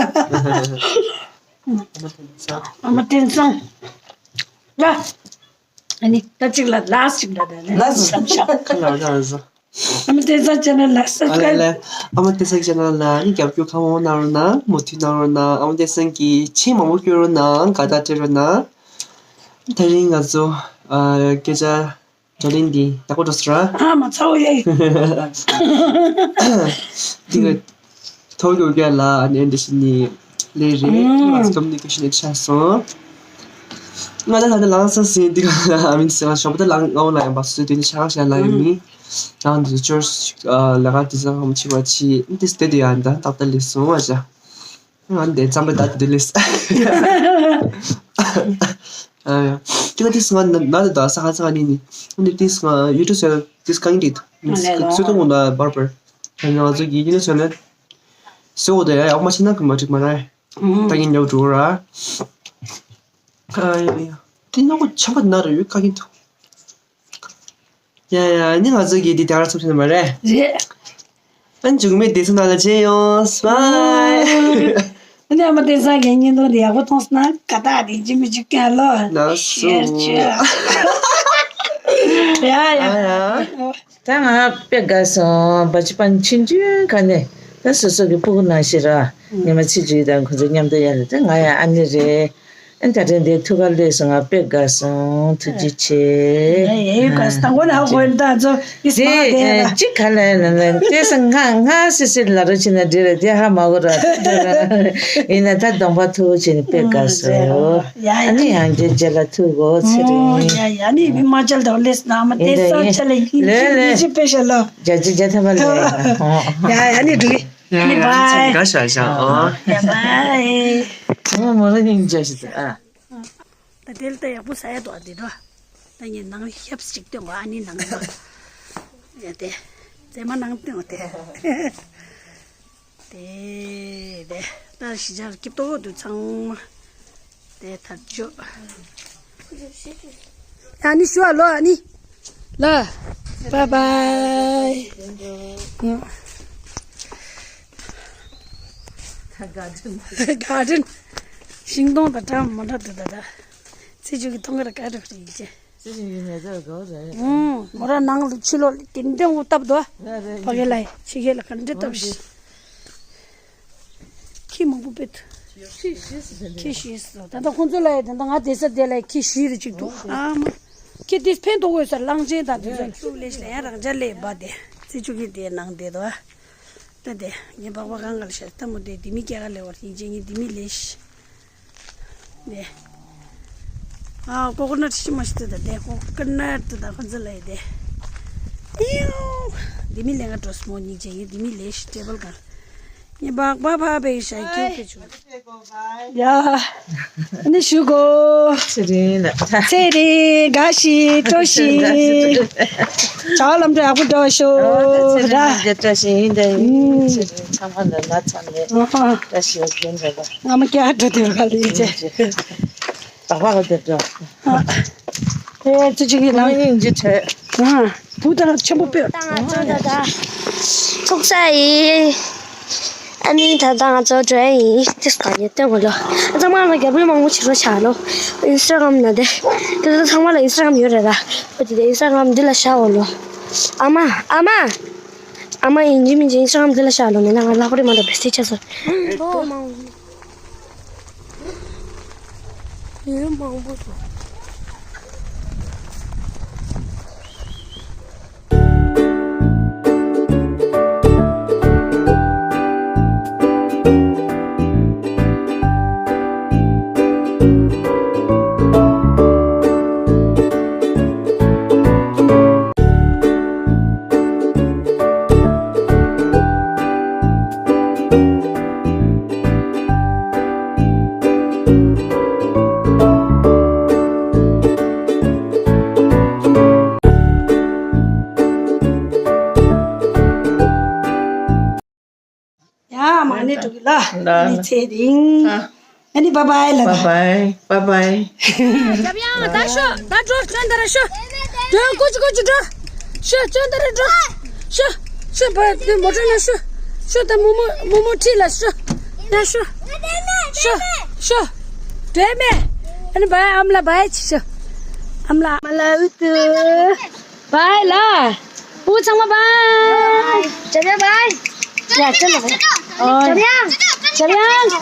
ཨ་མ་བསྟན་སང་། ཨ་མ་བསྟན་སང་། ལ། ཨ་ནི་ད་ཅིག་ལ་ལ་ཅིག་ལ་ད་ལ་ཅིག་ལ་ཤ། ཁ་ལ་ད་ཟ། ཨ་མ་བསྟན་སང་ཅེ་ན་ལ་ཨ་ལེ་ལེ། ཨ་མ་བསྟན་སང་ཅེ་ན་ལ་ཨ་ནི་རྒྱབ་སྐྱོར་གང་མང་གནང་རོགས་གནང་། མོས་མཐུན་གནང་རོགས་གནང་། ཨ་མ་བསྟན་སང་གི་མཆན་མང་པོ་སྐྱོན་རོགས་གནང་། དགའ་རྟགས་སྤྲད་རོགས་གནང་། དེ་རིང་ང་ཚོ་ཨ་སྐད་ཆ་བགྲོ་གླེང་འདི་ཡག་པོ་འགྲོ་སོང་ར། ཨ་མ་ཚ་བོ་ཡ་ཡི། འདི་ག་ད་ ཐོག་ཡོད་རྒྱ་ལ་ཨ་ནི་འདི་ཤི་ནི་ལས་རེད། ང་ཚོ་ཀོམ་ནི་ཀེ་ཤན་ཆགས་སོང་། ང་ད་ད་ལྟ་ལངས་ས་ཟིན་འདི་ག་ཨ་མིན་ཟེར་བ་ཞོགས་པ་ད་ལངས་ང་འོ་ལ་ཡང་བ་སུ་དེ་ནི་ཆ་ག་ཤ་ལ་ཡིན་མི། ང་འདི་ཅོར་ལ་ག་དེ་ས་ཧམ་ཆི་བ་ཆི་འདི་སྟེ་དེ་ཡང་ད་ཏག་ཏག་ལས་སོང་བ་ཅག་ང་འདི་ཙམ་པ་ད་དེ་ལས། ཨ་ཡ། དེ་ག་དེ་སང་ང་ན་ད་ས་ཧ་ས་ཧ་ནི་ནི་འདི་དེ་སང་ཡུ་ཊུབ་སོ་དེ་སྐང་འདི་ང་ལས་ལོ་སུ་ཏུ་ངོ་ན་བར་བར། ང་ཚོ་གི་ཡིན་ན་ཚོ་ལ་སོ་དེ་ཡག་མ་ཤེས་ན་གི་མ་འགྲིག་མ་རེད། ད་ཡིན་ལོ་འགྲོ་ར། ཨ་ཡ་ཡ། དེ་ནོ་ཆམ་པ་ན་རུ་ཡོད་ཀ་གི་འདུག་ཡ་ཡ་ནི་ང་ཚོ་གི་དེ་དེ་ར་ཚུགས་ཤེས་ན་མ་རེད། རེད། ཨ་འཇུག་མེད་དེ་ཚོ་ནང་ལ་བྱས་ཡོང་སྨ། ཨ་ནི་ཨ་མ་དེང་སང་གི་བརྙན་ཐུང་དེ་ཡག་པོ་མཐོང་སོང་ན་ཀ་ཏག་དེ་འཇིག་མི་འཇིག་ཀྱང་ལོ། ན་སུ། ཤེར་བྱོས། ཡ་ཡ། ཨ་ཡ། ད་ང་དཔེ་དགའ་སོང་། བ་ཅི་པན་ཆུང་ཆུང་ག་ནས་ད་སོ་སོ་གི་སྤུ་གུ་ནང་བཞིན་ར། ཉི་མ་ཆེ་ཆུང་དང་ཁོ་ཚོ་མཉམ་དུ་ཡར་ལ་ད་ང་ཡང་ཨ་ནི་རེད། ཨ་ད་རེས་འདིར་ཐུག་ག་སླེབས་སོང་། ང་དཔེ་དགའ་སོང་། ཐུགས་རྗེ་ཆེ། ཡ་ཡ་ཡོད་ག་ས་དང་པོ་ནས་ཧ་གོ་ཡིན་ད་ཚོ་ཡིས་མ་དེ་དེ་ཡ་ལ། གཅིག་ག་ལ་ཡིན་ན་ལ་དེ་ས་ང་ང་སི་སི་ལ་རོ་ཆེ་ན་འདྲི་རེད་དེ་ཧ་མ་གོ་ར་ཡིན་ན་ད་གདོང་པ་ཐུག་ཆེ་ནི་དཔེ་དགའ་སོང་། ཡ་ཡ་ཨ་ནི་ནི་ཡང་རྗེས་རྗེས་ལ་ཐུག་གོ་ཚེ་རིང་། ཡ་ཡ་ནི་མི་མ་ཅལ་དང་ལེས་ན་མ་དེ་ས་ཆ་ལ་ཡིན་ལེ་ལེ་ཡིན་ཅི་དཔེ་ཤ་ལ། རྒྱ་ཅི་རྒྱ་ཐ་མ་ལེ། ཡ་ཡ་ནི་འགྲིག་ཡ་ཡ་ནི་བའི། དགའ་ཤ་ཤ་ཨོ། ཡ་བའི། ཨོ་མོ་ར་ཉིན་རྒྱ་ཤི་ཨ། ད་དེ་ལ་ད་ཡག་པོ་ཟ་ཡ་འདུག་ཨ་དེ་འགྲོ། ད་ངས་ནང་ཞབས་ཅིག་སྟོན་གོ་ཨ་ནི་ནང་ལ། ཡ་དེ། རྫས་མ་ནང་སྟོན་གོ་དེ། དེ་དེ་ད་ཞི་ཆར་སྐྱིབ་ཏོ་དུ་ཚང་མ་དེ་ཐར་ཆོ། ཨ་ནི་ཞུ་ཨ་ལོ་ཨ་ནི་ལ་བའི་བའི། ག་ཌེན། ཤིང་སྡོང་དང་འདྲ་མི་འདྲ་འདུག་ད་ད། ཚེ་མཇུག་གི་མཐོང་གི་ར་ག་རེ་རེད་ཅེ། ཙི་ཅི་ཡིན་ངེས་ཚར་དགོས་རེད། ཨུམ། མོ་ར་ནང་ལ་ཕྱི་ལོགས་ལ་དེ་འདྲ་འུ་སྟབས་དོ། ཕ་གི་ལ་ཕྱི་གི་ལ་ག་འདྲ་སྟབས་ཤིག་ཁྱི་མང་པོ་པེད། ཁྱི་ཤིས་ཟེར་ནས། ཁྱི་ཤིས་ཟེར། ད་ལྟ་ཁོང་ཚོ་ལ་ཡ་ད་ལྟ་ང་བསྡད་ས་དེ་ལ་ཁྱི་ཤིས་རེ་གཅིག་འདུག་ཨ་མ། ཁྱི་དེ་ཕན་ཐོགས་དགོས་ས་གླང་ཆེན་དང་དེ་ཚོ་ལ། ལས་ལ་ཡ་རང་ཅག་ལས་པ་དེ་ཙི་ཅུ་གི་དེ་ནང་བསྡད་དོ། ད་དེ་ངའི་པགས་པ་གང་ག་ལ་ཤར་ལྟ་མོ་དེ་དེ་མི་སྐྱེ་ག་ལས་བར་ཡིན་ཅེ་ངའི་དེ་མི་ལས་ཤི། ནས། ཨ་ཀོ་ཀོ་ནཊ་ཤི་མ་ཤི་ཏུ་ད་དེ་ཀོ་ཀོ་ནཊ་ཏུ་ད་ཁོ་ཚོ་ལ་ཡི་དེ། ཨིའུ། དེ་མི་ལས་ང་འགྲོ་སི་མོ་ཉིན་ཅེ་ཡི་དེ་མི་ལས་ཤི་ཊེ་བལ་གང་། ངའི་པགས་པ་ཕ་བེ་ཤ་ཁྱོད་ཀྱི་ཆུ། ཡ། ཨ་ནི་ཞུ་གོ། ཚེ་རིང་ལ། ཚེ་རིང་དགའ་ཞིག་སྤྲོ་ཞིག་བྱ་བ་ལམ་འགྲོ་ཡག་པོ་འགྲོ་ཤོག་ར། ཚེ་རིང་ལ་སྤྲོ་ཞིག་ཡིན་ད་ཡིན། ཚེ་རིང་ཚང་མ་ལ་ལ་ཚང་མས་བཀྲ་ཤིས་ཡོད་རྒྱུན་རེད་པ། ང་མ་སྐྱ་འགྲོ་དེ་བ་ལ་ཡིན་ཅེ། བདག་པ་ག་དེ་འགྲོ། ཨེ་ཙི་ཅིག་གི་ནང་། ཡིན་ཅི་ཁྲེ། བུ་དང་ཆེན་པོ་པེ། ད་ང་ཚོ་ད་ད། ཚོགས་ས་ཡིན། ཨ་ནི་ད་ལྟ་ང་ཚོ་འགྲོ་ཡ་ཡིན། ཏིས་ག་ཉེ་སྟོན་གོ་ལོ། ཨ་ཚང་མ་ལ་རྒྱབ་རི་མང་པོ་བྱེད་རོགས་བྱ་ལོ། ཨིན་སི་ཊ་གྷ་རམ་ན་དེ། དེ་ཚོ་ཚང་མ་ལ་ཨིན་སི་ཊ་གྷ་རམ་ཡོད་རེད་ད། ཨོ་དེ་དེ་ཨིན་སི་ཊ་གྷ་རམ་འདི་ལ་བཞག་འོ་ལོ། ཨ་མ། ཨ་མ། ཨ་མ་ཡིན་གཅིག་མིན་གཅིག་ཨིན་སི་ཊ་གྷ་རམ་འདི་ལ་བཞག་ལོ། མེད་ན་ང་ལྷག་པ་རེད་མ་འདྲ་བེ་སི་ཆ་སོ། ཨོ་མ། ཡོད་མང་པོ་འདུག་ཡ་མ་ནི་འགྲོ་གི་ལ། ལ། ནི་ཚེ་རིང་། ཨ། ཨ་ནི་བཱའི་བཱའི་ལ། བཱའི་བཱའི། བཱའི་བཱའི། རྒྱབ་ཡང་ད་ཤོ་ད་འགྲོ་ཅོན་ད་ར་ཤོ། འགྲོ་ཀུ་ཅི་ཀུ་ཅི་འགྲོ། ཤོ་ཅོན་ད་ར་འགྲོ། ཤོ། ཤོ་བ་དེ་མོ་ཊ་ན་ཤོ། ཤོ་ད་མོ་མོ་མོ་མོ་ཁྲིད་ལ་ཤོ། ན་ཤོ། ཤོ། ཤོ། འགྲོ་མེ། ཨ་ནི་བཱའི་ཨམ་ལ་བཱའི་ཆི་ཤོ། ཨམ་ལ་ཨམ་ལ་ཨུ་ཏུ། བཱའི་ལ། བུ་ཚང་མ་བཱའི། འཇམ་དབྱངས་བཱའི། ཡ་ཅི་ལ་བཱའི། འཇམ་དབྱངས། འཇམ་དབྱངས།